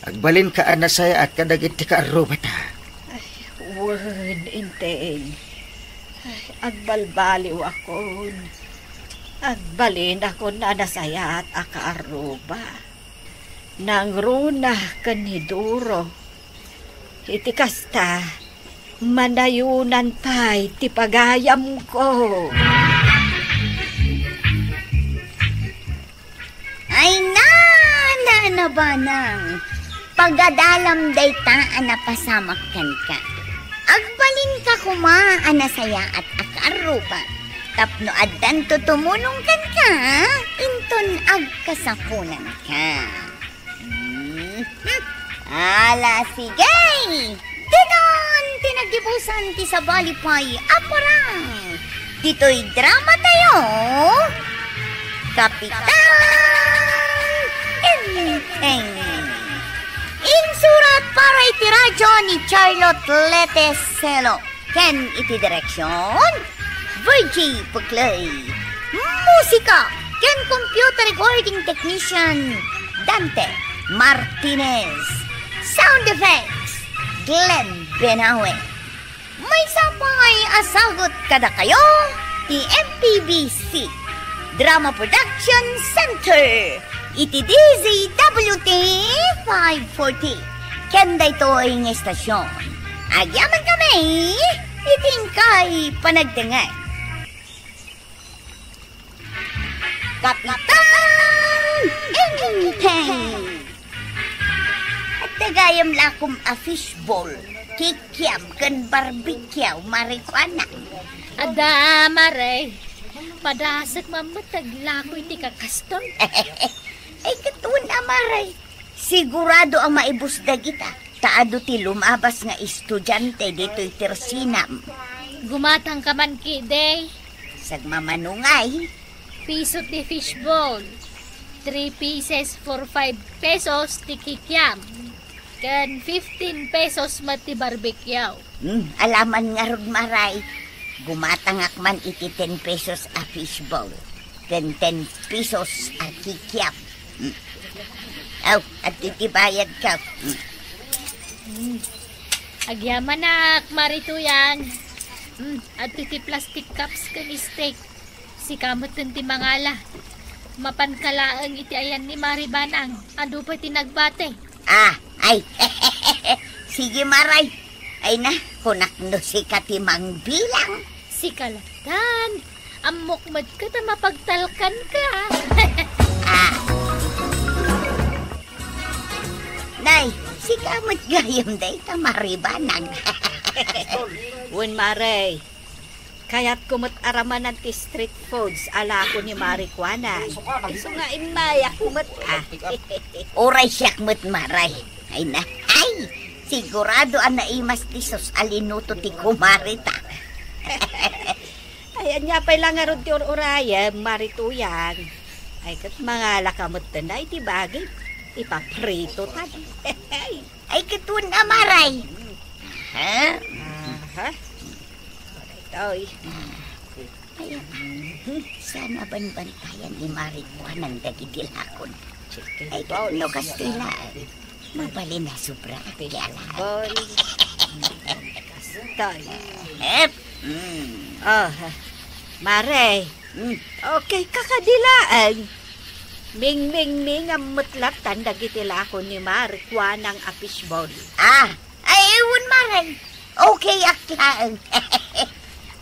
Agbalinka a nasayaat kadagiti kaarrubata. Ay, wen, Enteng. Ay, agbalbaliwakon. Agbalinakon a nasayaat a kaarruba. Nangruna ken ni Duro. Iti kasta, manayonan pay ti pagayamko. Ay, na, na, na, Banang. Pagadalam dayta a napasamak kenka. Agbalinka koma a nasayaat a kaarruba. Tapno addanto tumulong kenka, inton agkasapulanka. Mhm. Ala, sige! Ditan ti naggibusan ti sabali pay a parang. Ditoy drama tayo, Kapitan Enteng. Insurat para iti radyo ni Charlotte Leteselo. Ken iti direksion, Virgie Puclay. Musika ken computer recording technician, Dante Martinez. Sound effects, Glenn Benawe. Maysa pay a sagut kadakayo ti M P B C Drama Production Center iti D Z W T five forty. Ken daytoy nga estasion, agyamankami iti inkay panagdengngeg. Kapitan Enteng! Adda gayam lakom a fishball, kikiam ken barbecue, Mare Kuana. Adda, Mare. Padasek mammet aglako iti kakastoy. Ay, katuon a, Mare. Sigurado a maibus dagita, ta adu ti lumabas nga estudiante ditoy tersinam. Gumatangka man, kidi. Sagmamano ngay? Piso ti fishball. Three pieces for five pesos ti kikiam. Ken fifteen pesos met ti barbecue. Hmm, alaman ngarud, Maray. Gumatangak man iti ten pesos a fishball ken ten pesos a kikiam. Hmm. Aw, adtoy ti bayadko. Hmm. Hmm. Agyamanak, Mare Tuyang. Hmm, adtoy ti plastic cups ken stick. Sika metten ti mangala. Mapanka laeng iti ayan ni Mare Banang. Adu pay ti nagbati. Ah, ay. Sige, Maray. Ay na, kunak no sika ti mangbilang. Sika lattan. Ammok met ket a mapagtalkanka. Ah. Nay, sika met gayam dayta, Mare Banang. Wen, Mare. Kayatko met a ramanan ti street foods a lako ni Mare Kuana. Isu nga immayak met, ah. Uray siak met, Maray. Ay na. Ay! Sigurado a naimas ti sos a linuto ti kumarita. Ay, ania pay la ngarud ti ur-urayem, Mari Tuyang? Ay, ket mangalaka metten iti bagim. Ipaprito ta. Ay, ket wen a, Maray. Ha? Aha. Toy. Ay, saan a banbantayan ni Mari Kuanang dagiti lakon? Ay, ket no kastoy laeng, mabalin a sobra ti ala. Kastoy. Hep. Mm. Oh, Mare. Mm. Okay, kakadi laeng. Mingmingmingam met lattan dagiti lakon ni Mari Kuanang a fishball. Ah, ay, wen, Mare. Okay ak laeng.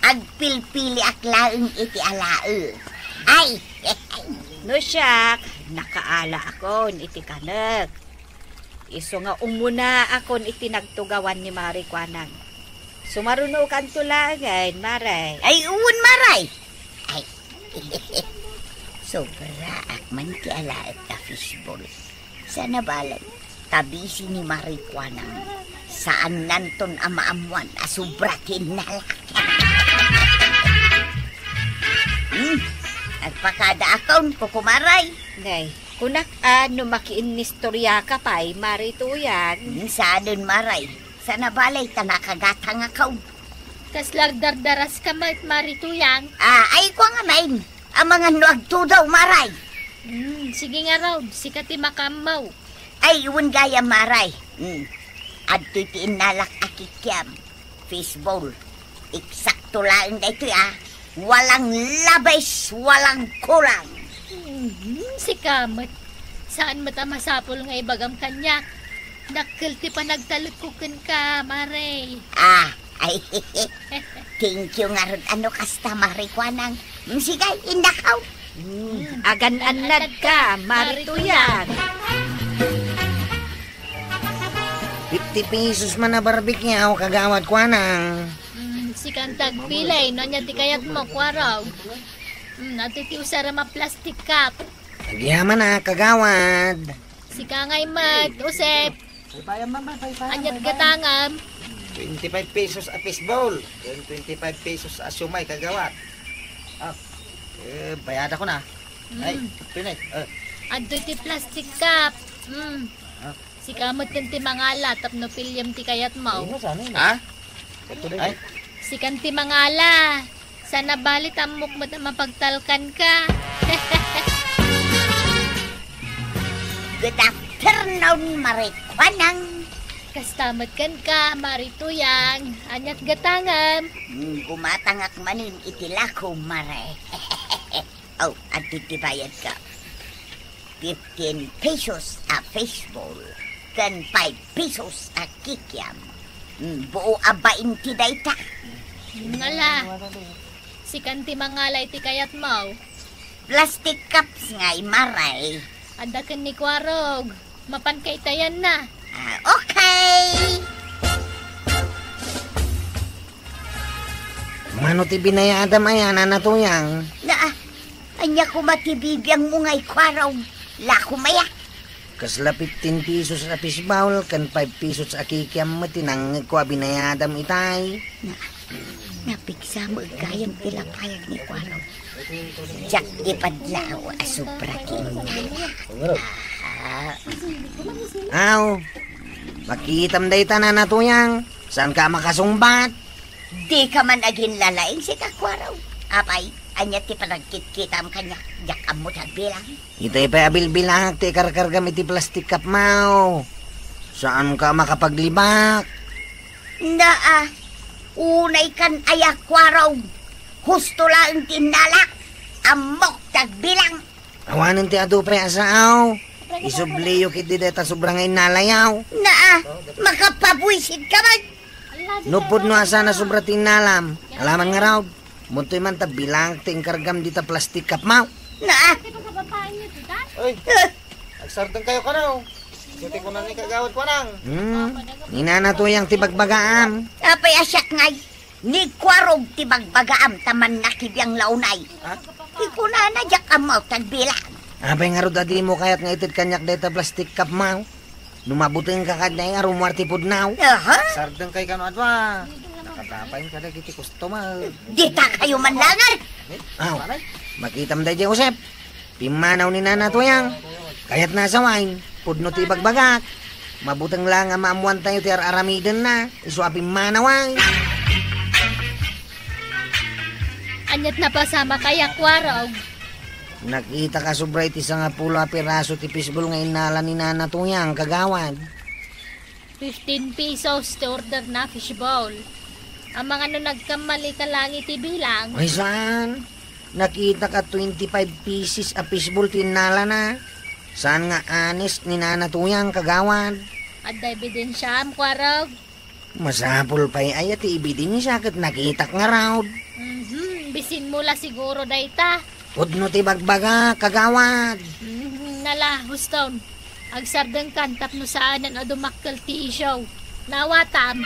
Agpilpili ak laeng iti alae. Ay! No siak, nakaala akon iti kanek. Isu nga umuna akon iti nagtugawan ni Mari Kuanang. Sumarunokanto laengen, Mare. Ay, wen, Mare. Ay, sobra ak man ti alaek a fishball. Sana balet, tabisi ni Mari Kuanang, saannanton a maammuan a sobra ti innalak. Hmm? Agpakada akon, kukumaray. Nay, kunak a no makiinnistoriaka pay, Mari Tuyang. Hmm, saanen, Maray. Sana balay ta nakagatang akon. Kasla agdardaraska met, Mari Tuyang. Ah, ay, kua ngamin. Amangan no agtudaw, Maray. Hmm, sige ngarud, sika ti makaammo. Ay, wen gayam, Maray. Hmm. Adtoy ti innalak a kikiam. Fishball. Eksakto laeng daytoy, ah. Walang labes, walang kulang. Hmm, sika met. Saan met a masapul nga ibagam kaniak? Dakkel ti panagtalekko kenka, Mare. Ah, ay, thank you ngarud a no kasta, Mari Kuanang. Mm, sige, indakaw. Mm, agan-annadka, Mari Tuyang. Fifty pesos man a barbecue, Kagawad Kuanang. Mm, sikan ti agpili, no ania ti kayatmo, Kuarog? Mm, adtoy ti usarem a plastic cup. Agyaman a, Kagawad. Sika ngay met, Josep. Paypayam, ma'am, paypayam, aniat paypayam. Gatangam? Twenty-five pesos a fishball. Ken twenty-five pesos a siomay, Kagawad. Ah, eh, bayadakon a. Ay, mm. Pinay. Eh. Adtoy ti plastic cup. Mm. Ah. Sika met ken ti mangala tapno piliem ti kayatmo. Ay, no, sana yun. Ha? Ay. Sikan ti mangala. Sana bali ta ammok met a mapagtalkanka. Good afternoon, Mari Kuanang. Kasta met kenka, Mari Tuyang. Aniat gatangam? Mm, gumatangak manen iti lako, Mare. Oh, adtoy ti bayadka. Fifteen pesos a fishball ken five pesos a kikiam. Mm, buo a bainti dayta. Ngala, sikan ti mangala iti kayatmo. Plastic cups ngay, Maray. Adda ken ni Kuarog. Mapanka itayanna. Ah, okay. Mano ti binayadam aya, Nana Tuyang? Na, ania koma ti bibiangmo ngay, Kuarog? Lako maya. Kasla fifteen pesos a fishball ken five pesos a kikiam met ti nangngegko a binayadam itay. Na, napigsa met gayam ti lapayag ni Kuarog. Diak ipadlaw a sobra ti innalak. Ah. Aw, makitam dayta, Nana Tuyang. Saanka a makasungbat? Dika man aginlalaing, sika, Kuarog. Apay, ania ti panagkitkitam kaniak? Diak ammo ti agbilang. Itay pay a bilbilangak ti ikarkargam iti plastic cup mo. Saanka a makapaglibak. Naa, unay kan aya, Kuarog. Husto laeng ti innalak. Ammok ti agbilang. Awanen ti adu pay a sao. Isubliyo ketdi dayta sobra nga innalayaw. Naa, makapabuisitka man. No pudno a saan a sobra ti innalam. Alaman ngarud. Muntoy man ta bilangak ti inkargam dita plastic cup mo. Naa. Oy, eh, agsardengkayo kano. Iti kuna ni Kagawad Kuanang. Hmm, ni Nana Tuyang ti bagbagaam. Apay a siak ngay? Ni Kuarog ti bagbagaam ta mannakibiang la unay. Ha? Ti kunana, diak ammo ti agbilang. Apay ngarud a dimo kayat nga ited kaniak dayta plastic cup mo? No mabutengka kadi a rummuar ti pudno. Aha. Sardengkay kano a dua. Nakadapayen kadagiti customer. Dita kayo manlangar. Aw, makitam daydiay, Josep. Pimmanaw ni Nana Tuyang. Kayatna a sawen, pudno ti ibagbagak. Mabuteng la nga maammoantayo ti ar-aramidenna. Isu a pimmanaw ay. Aniat napasamak aya, Kuarog? Nakitak a sobra iti sangapulo a piraso ti fishball nga innala ni Nana Tuyang, kagawad. Fifteen pesos ti orderna a fishball. Amangan no nagkammalika laeng iti bilang. Ay, saan? Nakitak a twenty-five pieces a fishball ti innalana. Saan nga honest ni Nana Tuyang, kagawad? Adda ebidensiam, Kuarog? Masapul pay aya ti ebidensia ket nakitak ngarud. Mhm, bisinmo la siguro dayta. Pudno ti bagbaga, kagawad. Mhm, nala, Houston. Agsardengkan tapno saanen a dumakkel ti isyu. Naawatam.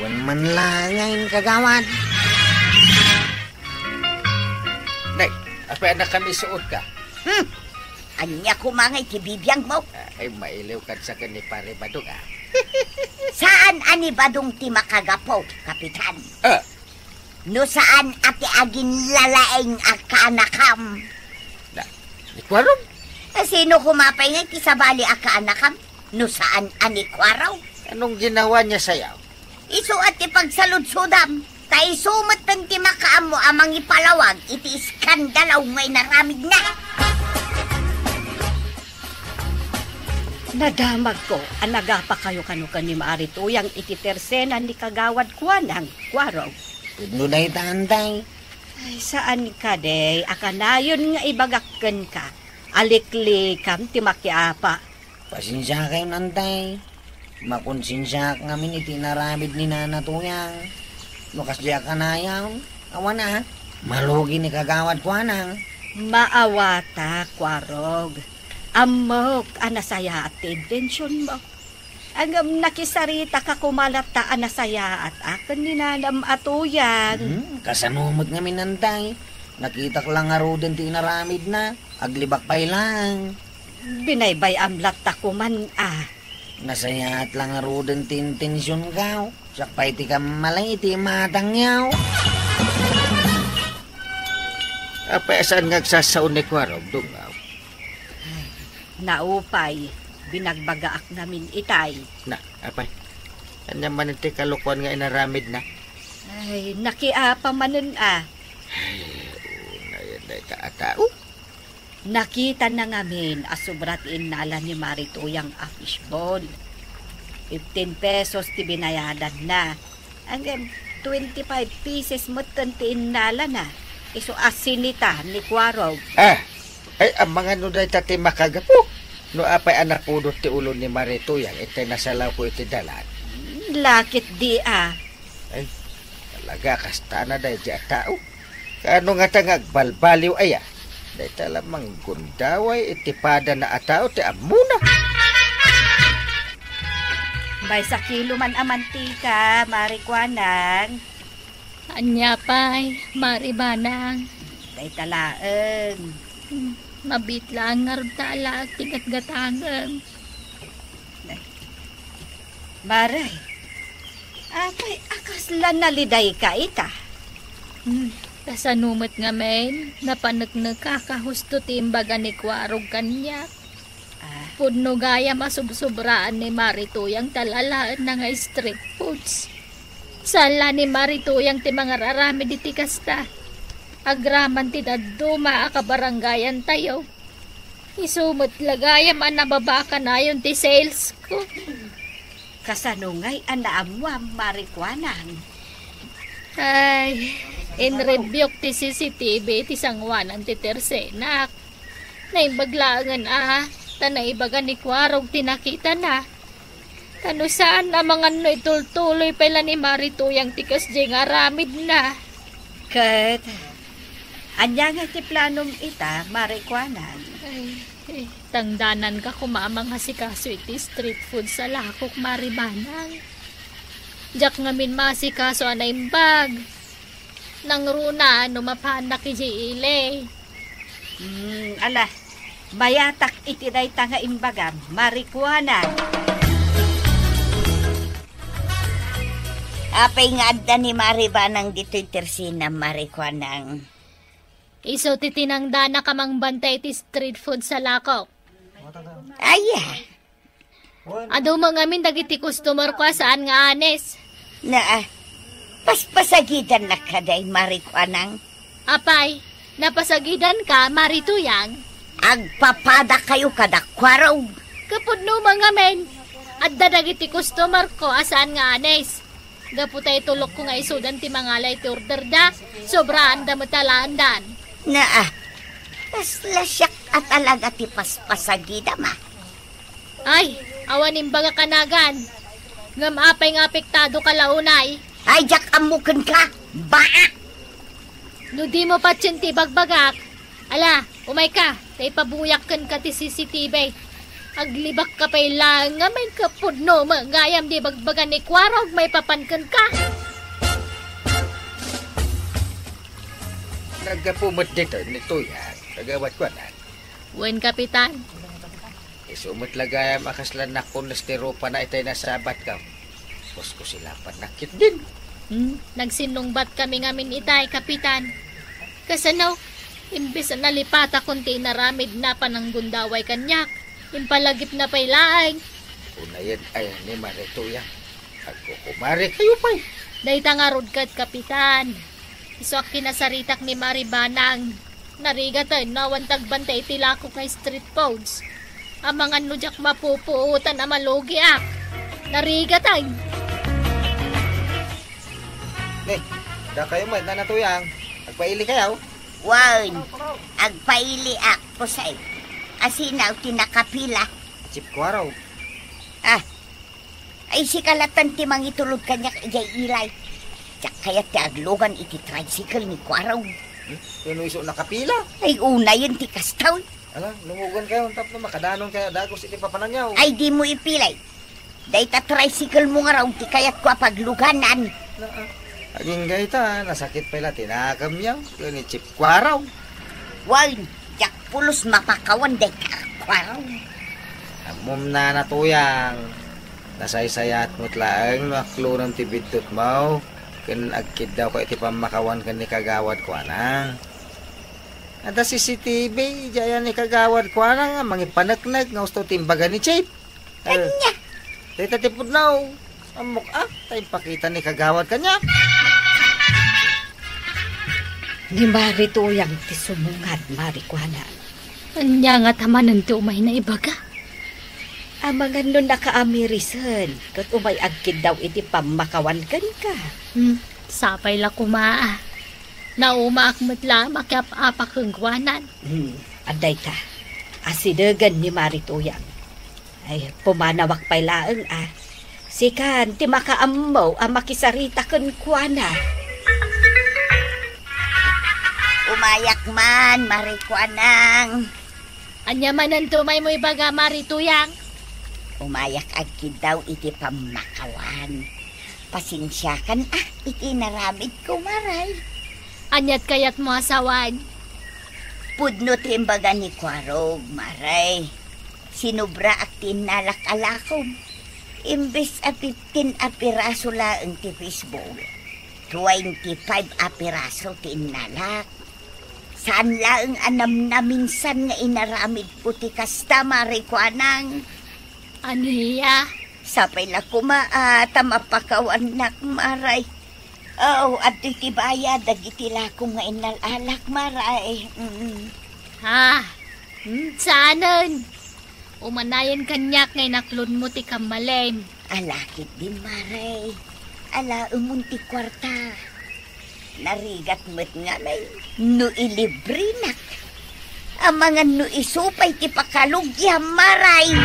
Wen man laengen, kagawad. Nay, apay a nakamisuotka? Hmm. Ania koma ngay ti bibiangmo? Ay, mailiwka sa ken ni Pare Badong, a. Saan a ni Badong ti makagapu, Kapitan. A. No saan a ti aginlalaing a kaanakam. Na, ni Kuarog? A, sino koma pay ngay ti sabali a kaanakam? No saan a ni Kuarog? Anong ginawa niya sayaw? Isu a ti pagsaludsodam, ta isu metten ti makaammo a mangipalawag iti iskandalo nga inaramidna. Nadamagko a nagapakayo kano ken ni Mari Tuyang iti tersena ni Kagawad Kuanang, Kuarog. Pudno dayta, Antay. Ay, saan kadi a kanayon nga ibagak kenka a liklikam ti makiapa. Pasensiakayon, Antay. Makonsensiaak ngamin iti inaramid ni Nana Tuyang. No kasdiay a kanayon, awan a, malugi ni Kagawad Kuanang. Maawatak, Kuarog. Ammok a nasayaat ti intensionmo. Ngem nakisaritaka koma latta a nasayaat a ken ni Nanam a Tuyang. Hmm, kasano met ngamin, Antay? Nakitak la ngaruden ti inaramidna. Aglibak pay laeng. Binaybay-am latta koman a. Nasayaat la ngaruden ti intensionko. Siak pay ti kammalay iti imatangyo. Apay a saan nga agsasao ni Kuarog, Dungaw? Ay, naupay, binagbagaak ngamin itay. Na, apay, ania manen ti kalokuan nga inaramidna? Ay, nakiapa manen a. Ay, unay dayta a tao. Nakitana ngamin a sobra ti innala ni Mari Tuyang a fishball. Fifteen pesos ti binayadanna. Ngem twenty-five pieces metten ti innalana. Isu a sinita ni Kuarog. Ah, ay, amangan no dayta ti makagapu. No apay a napudot ti ulo ni Mari Tuyang, itay nasalawko iti dalan. Lakit di a. Ay, talaga, kastana daydi a tao. Kaano ngata nga agbalbaliw aya? Dayta la manggundaway iti padana a tao ti ammona. Maysa kilo man a mantika, Mari Kuanang. Ania pay, Mari Banang? Dayta laeng. Hmm, mabiit laeng ngarud ta alaek ti gatgatangem. Mari, apay a kasla nalidayka ita? Hmm, kasano met ngamin, napaneknekak a husto ti imbaga ni Kuarog kaniak. Ah. Pudno gayam a subsobraan ni Mari Tuyang ti alaenna nga street foods. Saan la ni Mari Tuyang ti mangararamid iti kasta. Agraman ti dadduma a kabarangayantayo. Isu met la gayam a nababa a kanayon ti sales ko. Kasano ngay a naammuam, Mari Kuanang? Ay, in-review ti C C T V iti sangoanan ti tersenak. Naimbag laengen a, ta naibaga ni Kuarog ti nakitana. Ta no saan a mangan no itultuloy pay la ni Mari Tuyang ti kasdiay nga aramidna. Ket, ania nga ti planom ita, Mari Kuanang? Ay, eh, tangdananka koma a mangasikaso iti street food sa lakok, Mari Banang. Diak ngamin maasikaso a naimbag. Nangruna no mapaannak idiay ili. Hmm, ala, mayatak iti dayta nga imbagam, Mari Kuanang. Apay nga adda ni Mari Banang ditoy tersinam, Mari Kuanang? Isu ti tinangdanak a mangbantay ti street food sa lakok. Aya. Adu met ngamin dagiti customer ko a saan nga anes. Naa, paspasagidannak kadi, Mari Kuanang? Apay, napasagidanka, Mari Tuyang? Agpapadakayo kada Kuarog. Kapudno met ngamin, adda dagiti customer ko a saan nga anes. Gapu ta itulokko nga isudan ti mangalay ti orderda, sobraanda met a laendan. Naa, kasla siak a talaga ti paspasagidam a. Ay, awan imbagak a nagan. Ngem apay nga apektadoka la unay? Ay, diak ammo kenka, baak! No dimo patien ti ibagbagak, ala, umayka, ta ipabuyak kenka ti C C T V. Aglibakka pay laeng ngamin ket pudno met gayam ti ibagbaga ni Kuarog maipapan kenka. Naggapu met ditoy ni Tuyang, Kagawad Kuanang. Wen, Kapitan. Isu met la gayam a kasla nakunes ti rupana itay nasabatko. Kuskusilapannak ketdin. Hmm, nagsinnungbat kami ngamin itay, Kapitan. Kasano? Imbes a nalipatakon ti inaramidna a pananggundaway kaniak, impalagipna pay laeng. Unayen aya ni Mari Tuyang. Agkukumarikayo pay. Dayta ngarud ket, Kapitan. Isu a kinasaritak ni Mari Banang. Narigaten no awan ti agbantay iti lakok nga street foods. Amangan no diak mapupuotan a malugiak. Narigaten. Ne, dakayo met, Nana Tuyang. Agpailikayo? Wen, agpailiak, Jose. Asino ti nakapila? Chief Kuarog. Ah, ay, sika latta ti mangitulod kaniak idiay ilay. Diak kayat ti aglugan iti tricycle ni Kuarog. Hmm? Ken no isu nakapila? Ay, unayen ti kasta. Ala, lumugankayo tapno makadanon kayo dagus iti papananyo. Ay, dimo ipilay. Dayta tricycle mo ngarud ti kayatko a pagluganan. Naa. Agingga ita, nasakit pay la ti nakemyo ken ni Chief Kuarog. Wen, diak pulos mapakawan dayta a Kuarog. Ammom, Nana Tuyang, nasaysayaat met laeng no aklonem ti biddutmo ken agkiddawka iti pammakawan ken ni Kagawad Kuanang. Adda C C T V idiay ni Kagawad Kuanang a mangipaneknek nga usto ti imbaga ni Chief. Ania? Dayta ti pudno. Ammok a, ta impakita ni Kagawad kaniak. Ni Mari Tuyang ti sumungad, Mari Kuanang. Ania ngata manen ti umay naibaga? Amangan no nakaamirisen, ket umay agkiddaw iti pammakawan kenka. Hmm, sapay la koma a. Naumaak met la a makiap-apa kenkuanan. Hmm, adda ita. Asidegen ni Mari Tuyang. Ay, pumanawak pay laeng a. Sikan ti makaammo a makisarita kenkuana. Umayak man, Mari Kuanang. Ania manen ti umaymo ibaga, Mari Tuyang? Umayak agkiddaw iti pammakawan. Pasensiakan a iti inaramidko, Maray. Aniat kayatmo a sawen? Pudno ti imbaga ni Kuarog, Maray. Sinobraak ti innalak a lakom. Imbes a fifteen a piraso laeng ti fishball, twenty-five a piraso ti innalak. Saan laeng a namnaminsan nga inaramidko ti kasta, Mari Kuanang. Ania? Sapay la koma a ta mapakawannak, Maray. Oo, adtoy ti bayad dagiti lakom nga innal-alak, Maray. Mm. Ha? Hmm, saanen? Umanayen kaniak nga inaklodmo ti kammalem. Ala ketdin, Maray. Alaemon ti kuarta. Narigat met ngamin no ilibrenak. Amangan no isu pay ti pakalugiam, Maray.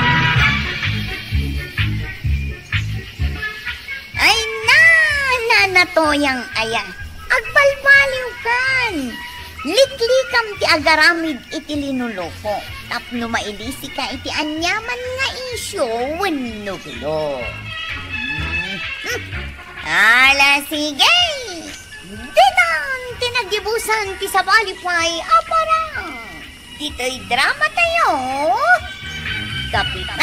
Ay na, Nana Toyang aya, agbalbaliwkan. Liklikam ti agaramid iti linuloko tapno mailisika iti aniaman nga isyu wenno bilo. Hmm. Ala, sige. Ditan ti nagibusan ti sabali pay a parang. Ditoy drama tayo, Kapitan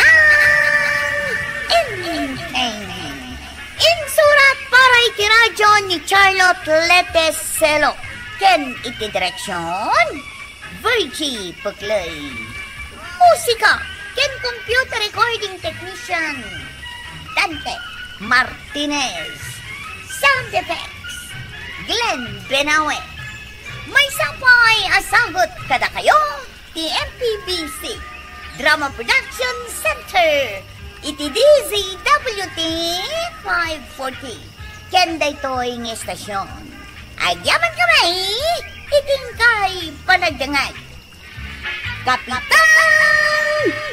Enteng. Insurat para Pay ti radio ni Charlotte Leteselo ken iti direksion, Virgie Puclay. Musika ken computer recording technician, Dante Martinez. Sound effects, Glenn Benawe. Maysa pay a sagut kadakayo ti M P B C Drama Production Center iti D Z W T five forty. Ken daytoy nga estasyon, agyaman kami iti inkay panagdengngeg. Kapitan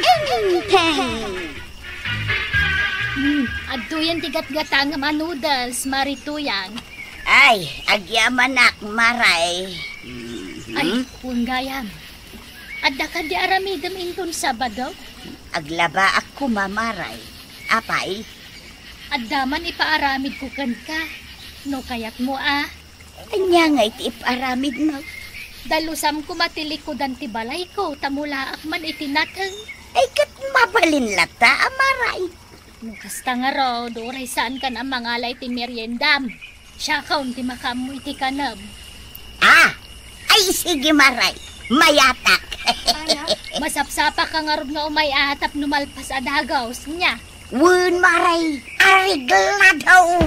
Enteng! Hmm, adtoyen ti gatgatangem a noodles, Mari Tuyang. Ay, agyamanak, Maray. Mhm. Ay, wen gayam. Adda kadi aramidem inton Sabado? Aglabaak koma, Maray. Apay? Adda man ipaaramidko kenka. No kayatmo a. Ania ngay ti ipaaramidmo? Dalusam koma ti likudan ti balayko, ta mulaak man iti nateng. Ay, ket mabalin latta a, Maray. No kasta ngarud, uray saankan a mangala iti meriendam. Siakon ti makaammo iti kanem. Ah! Ay, sige, Maray. Mayatak. Masapsapaka ngarud nga umay-a tapno malpas a dagus, nia? Wen, Maray. Areglado.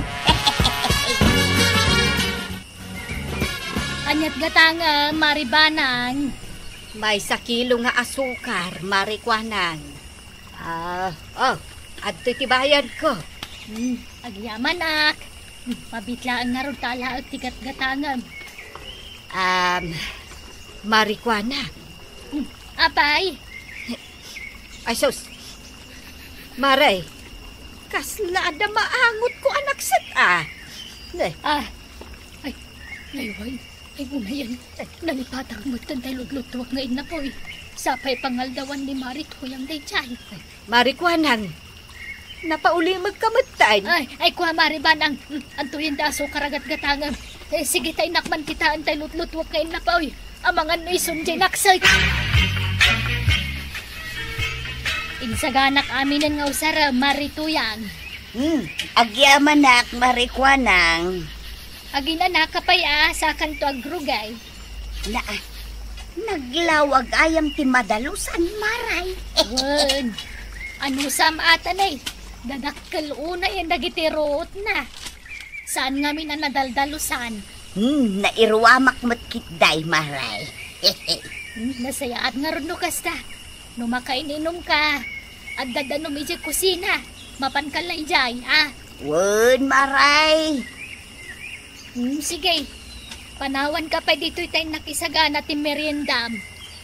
Aniat gatangem, Mari Banang? Maysa kilo nga asukar, Mari Kuanang. Ah, oh, adtoy ti bayadko. Hmm, agyamanak. Hmm, mabit laeng ngarud ta alaek ti gatgatangem. Um, Mari Kuanang. Hmm, apay? Ay, sus. Maray, kasla adda maangotko a nakset, ah. Ne. Ah, ay, ay, ay. Ay, unayen, nalipatak metten tay lutlutuak nga innapoy. Sapay pangaldawan ni Mari Tuyang daydiay. Mari Kuanang, napaulimekka metten. Ay, ay, kua, Mari Banang, mm, adtoyen ti asukar a gatgatangem. Eh, sige, ta innak man kitaen tay lutlutuak nga innapoy. Amangan no isun diay nakset. Insaganak aminen nga usarem, Mari Tuyang. Hmm, agyamanak, Mari Kuanang. Aginanaka pay a, sakanto agrugay. Na, naglawag ayam ti madalusan, Maray. Wen, anusam ata, nay? Dadakkel unay dagiti ruotna. Saan ngamin a nadaldalusan? Hmm, nairuamak met ketdi, Maray. Hmm, nasayaat ngarud no kasta. No makain-inumka, adda danum idiay kusina. Mapanka laeng idiay, a? Wen, Maray. Hmm, sige. Panawanka pay ditoy ta innak isagana ti meriendam.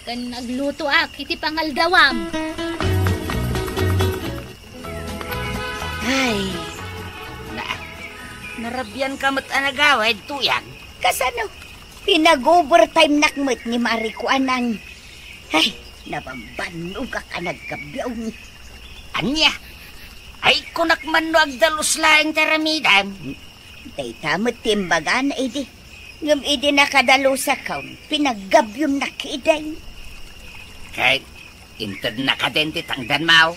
Ken aglutoak iti pangaldawam. Ay, na, narabianka met a nagawid, Tuyang. Kasano? Pinag-overtimenak met ni Mari Kuanang. Ay, nabambannogak a naggabiaw. Ania? Ay, kunak man no agdalus laeng ti aramidem. Dayta met ti imbagana idi. Ngem idi nakadalusakon, pinaggabiemnak idi. Ket intedna kadin ti tangdanmo?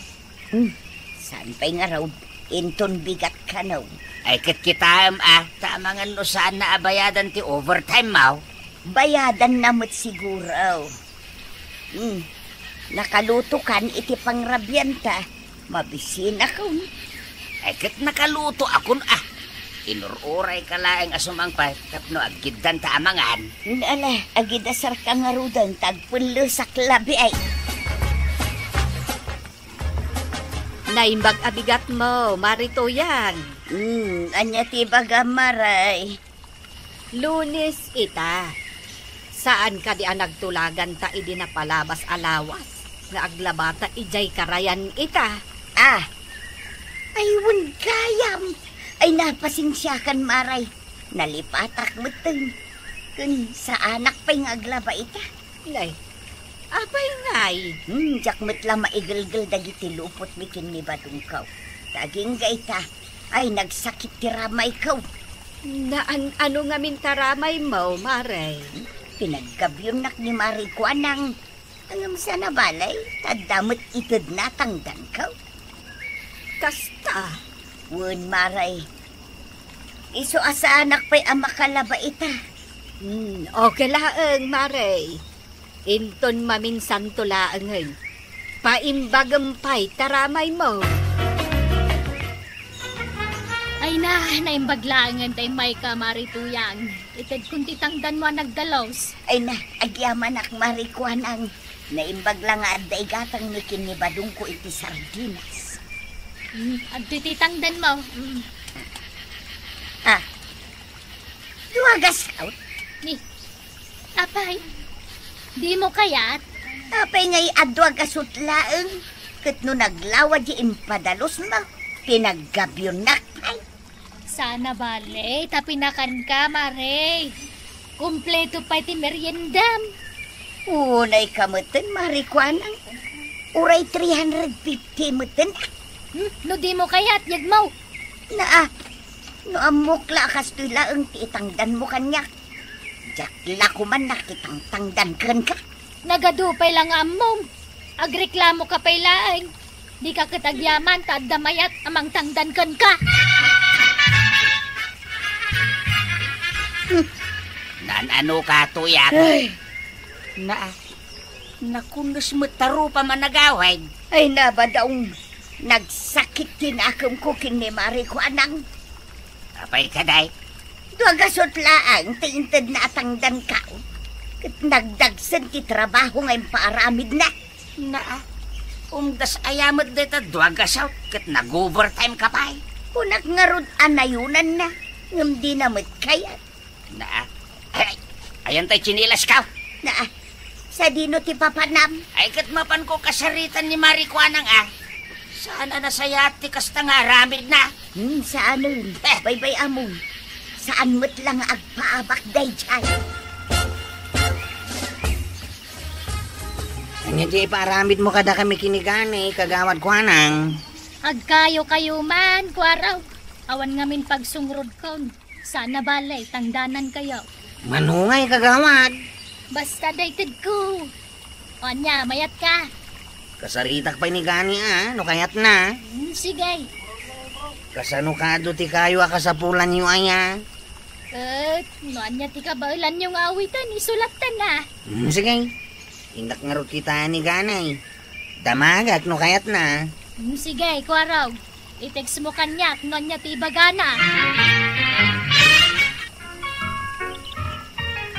Hmm, saan pay ngarud, inton bigat kano. Ay, ket kitaem a, ta amangan no saanna a bayadan ti overtime mo. Bayadanna met siguro. Hmm, nakalutokan iti pangrabianta. Mabisinakon. Ay, ket nakalutoakon a. Inur-urayka laeng a sumangpet tapno agkiddanta a mangan. Ala, agidasarka ngaruden ta agpellesak labi ay. Naimbag a bigatmo, Mari Tuyang. Hmm, ania ti ibagam, Maray? Lunes ita. Saan kadi a nagtulaganta idi napalabas a lawas nga aglabata idiay karayan ita? Ah! Ay, wen gayam! Ay, napasensiakan, Maray. Nalipatak metten. Ken saanak pay nga aglaba ita. Nay, apay ngay? Hmm, diak met la maigelgel dagiti lupotmi ken ni badongko. Ta agingga ita, ay, nagsakit ti ramayko. Naan-ano ngamin ta ramaymo, Maray? Pinaggabiemnak ni Mari Kuanang. Ngem saan a balay, ta adda met itedna a tangdanko. Kasta? Wen, Maray. Isu a saanak pay a makalaba ita. Hmm, okay laeng, Mare. Inton maminsanto laengen, paimbagem pay taramaymo. Ay na, naimbag laengen ta immayka, Mare Tuyang. Itedkon ti tangdanmo a nagdalus. Ay na, agyamanak, Mare Kuanang. Naimbag la nga adda igatangmi ken ni Badongko iti sardinas. Mm, adtoy ti tangdanmo. Mm. Ah, dua gasut? Ni, apay, dimo kayat? Apay ngay a dua gasut laeng? Ket no naglawa di impadalusmo, pinaggabiennak pay. Saan a bale, ta pinakanka, Mare. Kompleto pay ti meriendam. Unayka metten, Mare Kuanang. Uray three hundred fifty metten. Hmm, no dimo kayat, yegmo. Naa, no ammok la a kastoy laeng ti itangdanmo kaniak, diak la koman nakitangtangdan kenka. Nagadu pay la nga ammom. Agreklamoka pay laeng. Dika ket agyaman ta adda mayat a mangtangdan kenka. Naan-anoka, Tuyang? Ay, naa. Nakunnes met ta rupam a nagawid. Ay, nabadaw. Nagsakit ti nakemko ken ni Mare Kuanang. Apay kadi? Dua gasut laeng ti intedna a tangdanko. Ket nagdagsen ti trabaho nga impaaramidna. Naa, umdas aya met dayta dua gasut ket nag-overtimeka pay. Kunak ngarud a nayonanna, ngem dina met kayat. Naa. Ay, ayan tay tsinelas ko. Naa. Sadino ti papanam? Ay, ket mapanko kasaritan ni Mare Kuanang, a. Saan a nasayaat ti kasta nga aramidna? Hmm, saanen. Eh. Baybay-amon. Saan met la nga agpaabak daydiay. Ania ti ipaaramidmo kadakami ken ni Gani, Kagawad Kuanang? Agkayo-kayo man, Kuarog. Awan ngamin pagsungrod kon. Saan a bale, tangdanankayo. Manungay, kagawad. Basta daytedko. O ania, mayatka? Kasaritak pay ni Gani a, no kayatna. Hmm, sige. Kasano kadi ti kayo a kasapulanyo aya? Eh, no ania ti kabaelanyo nga awitan, isulattan a. Hmm, sige. Innak ngarud kitaen ni Gani. Damagak no kayatna. Hmm, sige, Kuarog. I-text mo kaniak no ania ti ibagana.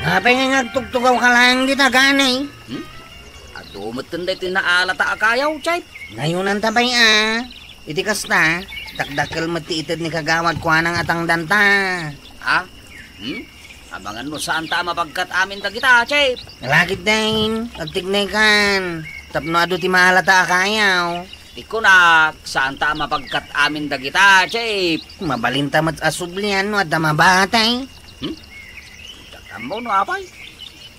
Apay nga agtugtugawka laeng dita, Gani? Hmm? Adu metten daytoy naalata a kayaw, Chief. Nayonanta pay a. Iti kasta, dakdakkel met ti ited ni Kagawad Kuanang a tangdanta. Ha? Hmm? Amangan no saanta a mapagkat amin dagita, Chief. Lagid dayta, agtignaykan. Tapno adu ti maalata a kayaw. Ti kunak, saanta a mapagkat amin dagita, Chief. Mabalinta met a sublian no adda mabatay. Hmm? Diak ammo no apay.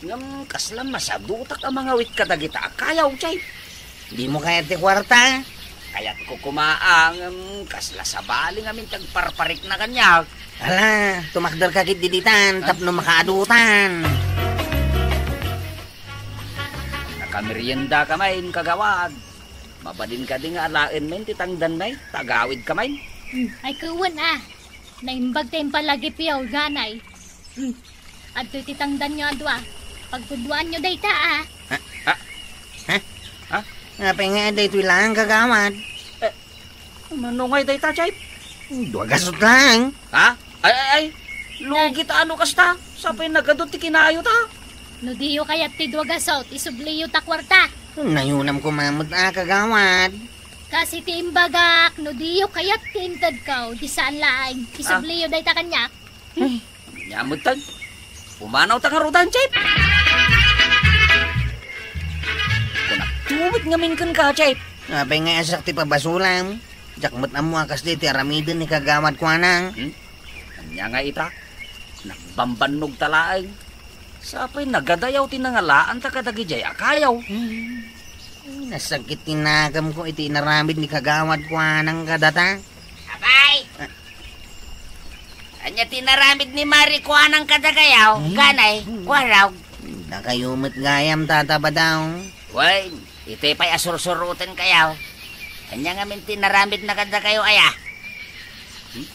Ngem kasla masadutak a mangawit kadagita a kayaw, Chief. Dimo kayat ti kuarta? Kayatko koma a, ngem kasla sabali ngamin ti agparparikna kaniak. Ala, tumakderka ketdi ditan, ah, tapno makaadutan. Nakameriendaka main, kagawad. Mabalin kadi nga alaen main ti tangdanmi, ta agawidka main. Hmm, ay, wen a. Naimbag ti impalagipyo, Gani. Hmm. Adtoy ti tangdanyo a dua. Pagduaduaanyo dayta a. Ha? Ha? Ha? Ha? Apay nga daytoy laeng, kagawad? Eh, mano ngay dayta, Chief? Dua gasut laeng. Ha? Ay, ay, ay. Lugit a no kasta. Sapay nagadu ti kinayota. No diyo kayat ti dua gasut, isubliyo ta kuarta. Nayonam koma met a, kagawad. Kas iti imbagak, no diyo kayat ti intedko, di saan laeng. Ah. Isubliyo dayta kaniak. Ay, ania metten? Pumanawta ngaruden, Chief. Kunakto met ngamin kenka, Chief. Apay nga asak ti pabasolam? Diak met ammo a kasdi ti aramiden ni Kagawad Kuanang. Hmm? Ania nga ita? Nagbambannogta laeng. Sapay nagadayaw ti nangalaanta kadagidiay a kayaw. Hmm. Nasakit ti nakemko iti inaramid ni Kagawad Kuanang kadata. Apay! Ah. Ania ti inaramid ni Mare Kuanang kadakayo, hmm, Gani, hmm, Kuarog? Dakayo met gayam, Tata Badaw. Wen, iti pay a sursurotenkayo. Ania ngamin ti inaramidna kadakayo aya? Hmm?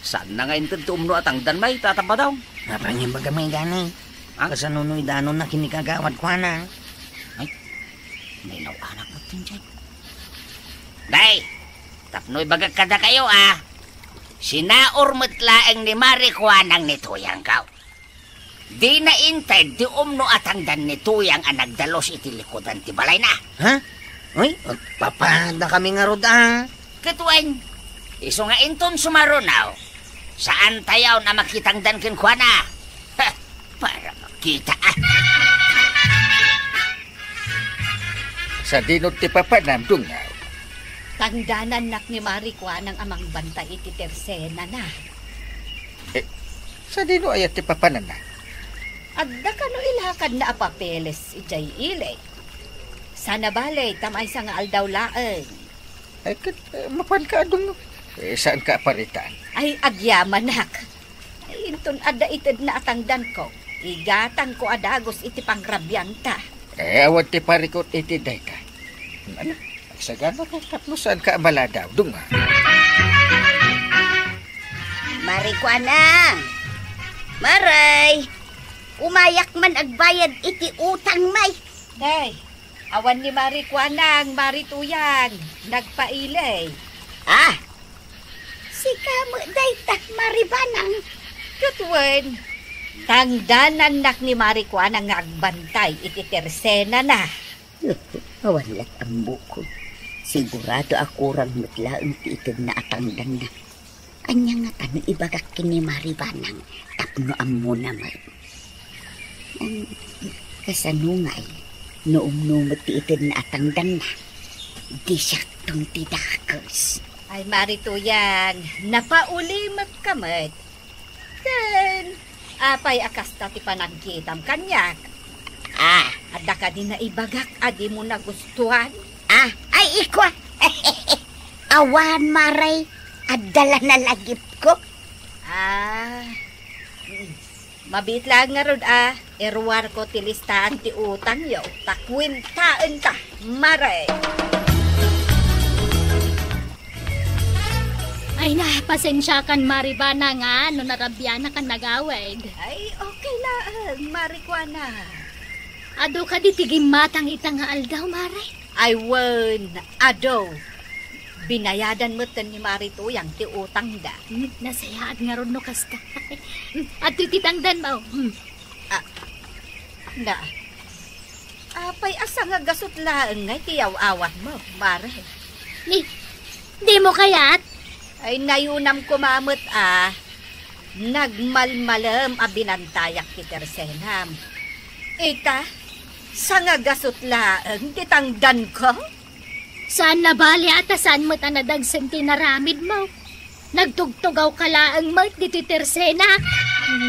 Saanna nga inted ti umno a tangdan, may, Tata Badong? Apay nga ibaga, may, gani? Ah? Kasano no idanonna ken ni Kagawad Kuanang? Ay, nainaw-anak mo, Tinjay. Day, tapno ibagak kadakayo, a, sinaur met laeng ni Mari Kuanang ni Tuyangko. Dina inted ti umno a tangdan ni Tuyang a nagdalus iti likudan ti balayna. Ha? Uy, agpapadakami ngarud, a. Ket wen, isu nga inton sumaruno, saantayon a makitangdan kenkuana. Ha, para makita, a. Sadino ti papanam, Dungngaw? Tangdanannak ni Mari Kuanang a mangbantay iti tersenana. Eh, sadino aya ti papananna? Adda kano ilakadna a papeles idiay ili. Sana bale, ta maysa nga aldaw laeng. Ay, ket, eh, mapanka a Dungngaw. Eh, saanka a paritan? Ay, agyamanak. Ay, inton adda itedna a tangdanko, igatangko a dagus iti pangrabianta. Eh, awan ti parikut iti dayta. Ala, agsaganaka tapno saanka a maladaw, Dungngaw. Mari Kuanang! Mari! Umayak man agbayad iti utang, may. Day, awan ni Mari Kuanang, Mari Tuyang, nagpaili. Ah, sika met dayta, Mari Banang. Ket wen, tangdanannak ni Mari Kuanang nga agbantay iti tersenana. Awan la't ammok. Sigurado a kurang met laeng ti itedna a tangdanna. Ania ngata no ibagak ken ni Mari Banang tapno ammona met? Em, kasano ngay no umno met ti itedna a tangdanna? Di siakton ti dakes. Ay, Mari Tuyang, napauli met ka met. Ken, apay a kasta ti panagkitam kaniak? Ah. Adda kadi naibagak a dimo nagustuan? Ah, ay, ikua. Awan, Mari. Adda la nalagipko. Ah. Mm. Mabiit laeng ngarud a iruarko ti listaan ti utangyo, ta kuentaenta, Mari. Ay na, pasensiakan, Mari Banang, a no narabianak a nagawid. Ay, okay laeng, Mari Kuanang. Adu kadi ti gimmatang ita nga aldaw, Mari? Ay wen, adu. Binayadan metten ni Mari Tuyang ti utangda. Hmm, nasayaat ngarud no kasta. Hmm, adtoy ti tangdanmo. Hmm. Ah, na. Apay a sangagasut laeng ngay ti yaw-awatmo, Mari? Ni, dimo kayat? Ay, nayunam koma met a nagmalmalem a binantayak ti tersenam. Ita, sangagasut laeng ti tangdanko? Saan nabali a ta saan met a nadagsen ti inaramidmo. Nagtugtugawka laeng met ditoy tersena.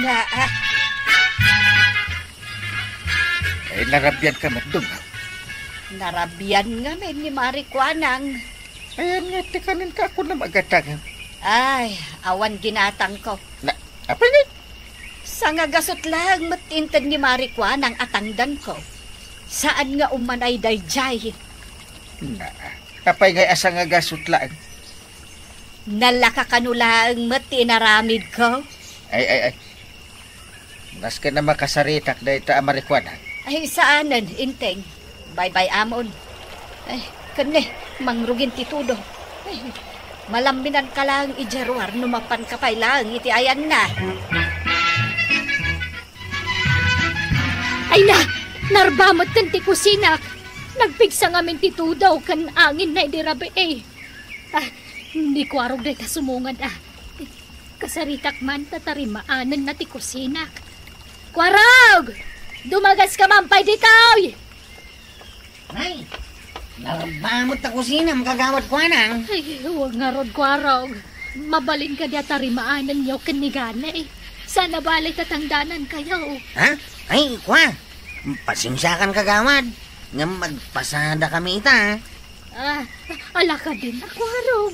Naa. Eh, narabianka met, Dong, a? Narabian ngamin ni Mari Kuanang. Ayan nga ti kanenka a kunam a gatangem. Ay, awan ginatangko. Na, apay ngay? Sangagasut laeng met inted ni Mari Kuanang a tangdanko. Saan nga ummanay daydiay. Na, apay ngay a sangagasut laeng? Nalaka kano laeng met ti inaramidko? Ay, ay, ay. Nasken a makasaritak dayta a Mari Kuanang. Ay, saanen, Inteng. Baybay-amon. Ay, ken ne, mangrugin ti tudo. Ay, malamminanka laeng idiay ruar no mapanka pay laeng iti ayanna. Ay na, narba metten ti kusinak. Nagpigsa ngamin ti tudo ken anginna idi rabii. Ah, ni Kuarog dayta sumungad, a. Kasaritak man ta tarimaanenna ti kusinak. Kuarog! Dumagaska man pay ditoy! Ay, narba met ta kusinam, Kagawad Kuanang. Ay, wen ngarud, Kuarog. Mabalin kadi a tarimaanenyo ken ni Gani? Saan a bale ta tangdanankayo. Ha? Ay, kua. Pasensiakan, Kagawad. Ngem agpasadakami ita. Ah, ala kadin a Kuarog.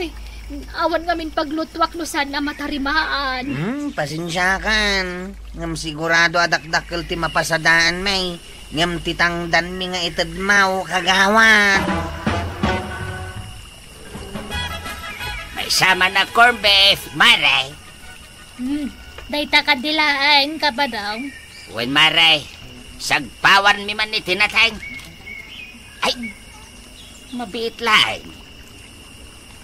Ay, awan ngamin paglutuak no saan a matarimaan. Hmm, pasensiakan. Ngem sigurado a dakdakkel ti mapasadaanmi. Ngem ti tangdanmi nga itedmo, Kagawad. Ay, Sama na corned beef, Mare. Hmm, dayta kadi laeng, Kabadong. Wen, Mare, sagpawanmi man iti nateng. Ay, mabiit laeng.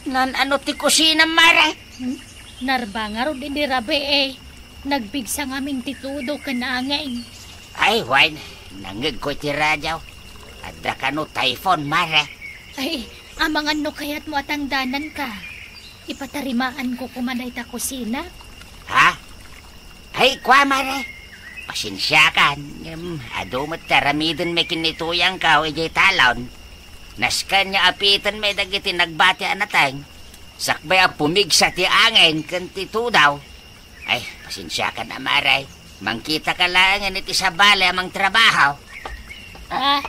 Naan-ano ti kusinam, Mare? Hmm? Narba ngarud idi rabii. Nagpigsa ngamin ti tudo ken angin. Ay, wen, nangngegko iti radio. Adda kano typhoon, Mare. Ay, amangan no kayatmo a tangdananka. Ipatarimaanko koma dayta kusina. Ha? Ay, kua, Mare. Pasensiakan, ngem adu met ti aramidenmi ken ni tuyangko idiay talon. Nasken nga apitenmi dagiti nagbati a nateng, sakbay a pumigsa ti angin ken ti tudo. Ay, pasensiakan a, Mare. Mangkitaka laengen iti sabali a mangtrabaho. Ah.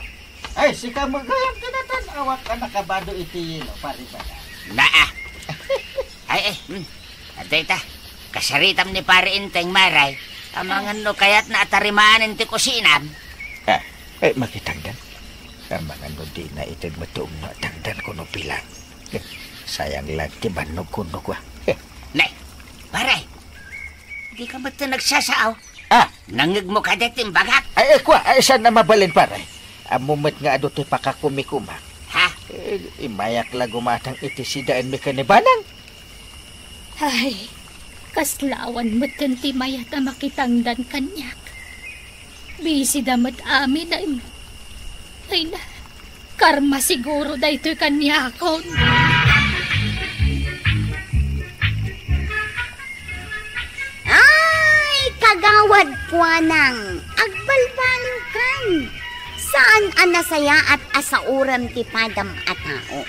Ay, sika met gayam ti natan-awak a nakabado iti yelo, Pare Baga. Naa. Ay, ay, hmm. Adda ita. Kasaritam ni Pare Enteng, Mare. Amangan no kayatna a tarimaan ti kusinam. Ah, ay, makitangdan. Amangan no dina ited met ti umno a tangdan kuno bilang. Sayang lang ti bannog kuno kua. Ne, Pare. Dika met nagsasao. Ah! Nangngegmo kadi ti imbagak? Ay, ay, kua, ay, saan a mabalin, Pare? Ammo met nga adu ti pakakumikumak. Ha? Eh, imayak la gumatang iti sidaenmi ken ni Banang. Ay, kasla awan metten ti mayat a makitangdan kaniak. Bisida met amin a im-, ay na, karma siguro daytoy kaniakon. Ay, kagawad, kuanang, agbalbaliwkan. Saan a nasayaat a saurem ti padam a tao.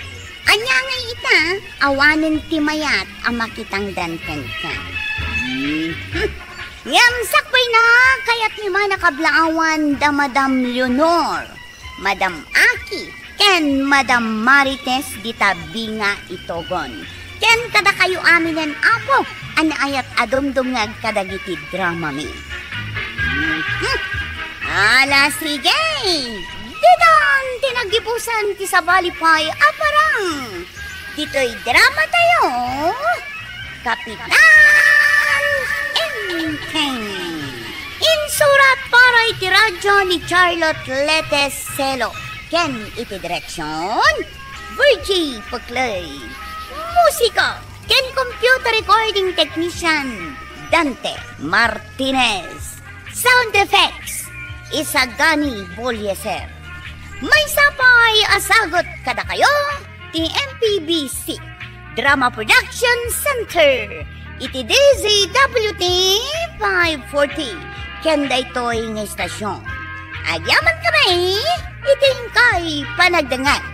Ania ngay ita, awanen ti mayat a makitangdan kenka. Hmm. Ngem sakbayna, kayatmi man a kablaawan da Madam Leonor, Madam Aki, ken Madam Marites dita Binga Itogon. Ken kadakayo aminen, Apo, a naayat a dumdumngeg kadagiti dramami. Mhm. Ala, sige! Ditan ti naggibusan ti sabali pay a parang. Ditoy dramatayo, Kapitan Enteng. Insurat para iti radyo ni Charlotte Letes Celo ken iti direksyon, Virgie Peclay. Musika ken computer recording technician, Dante Martinez. Sound effects, Isagani Bolieser. Maysa pay a sagut kadakayo ti M P B C Drama Production Center iti D Z W T five forty ken daytoy nga istasyon. Agyaman kami iti inkay panagdengngeg.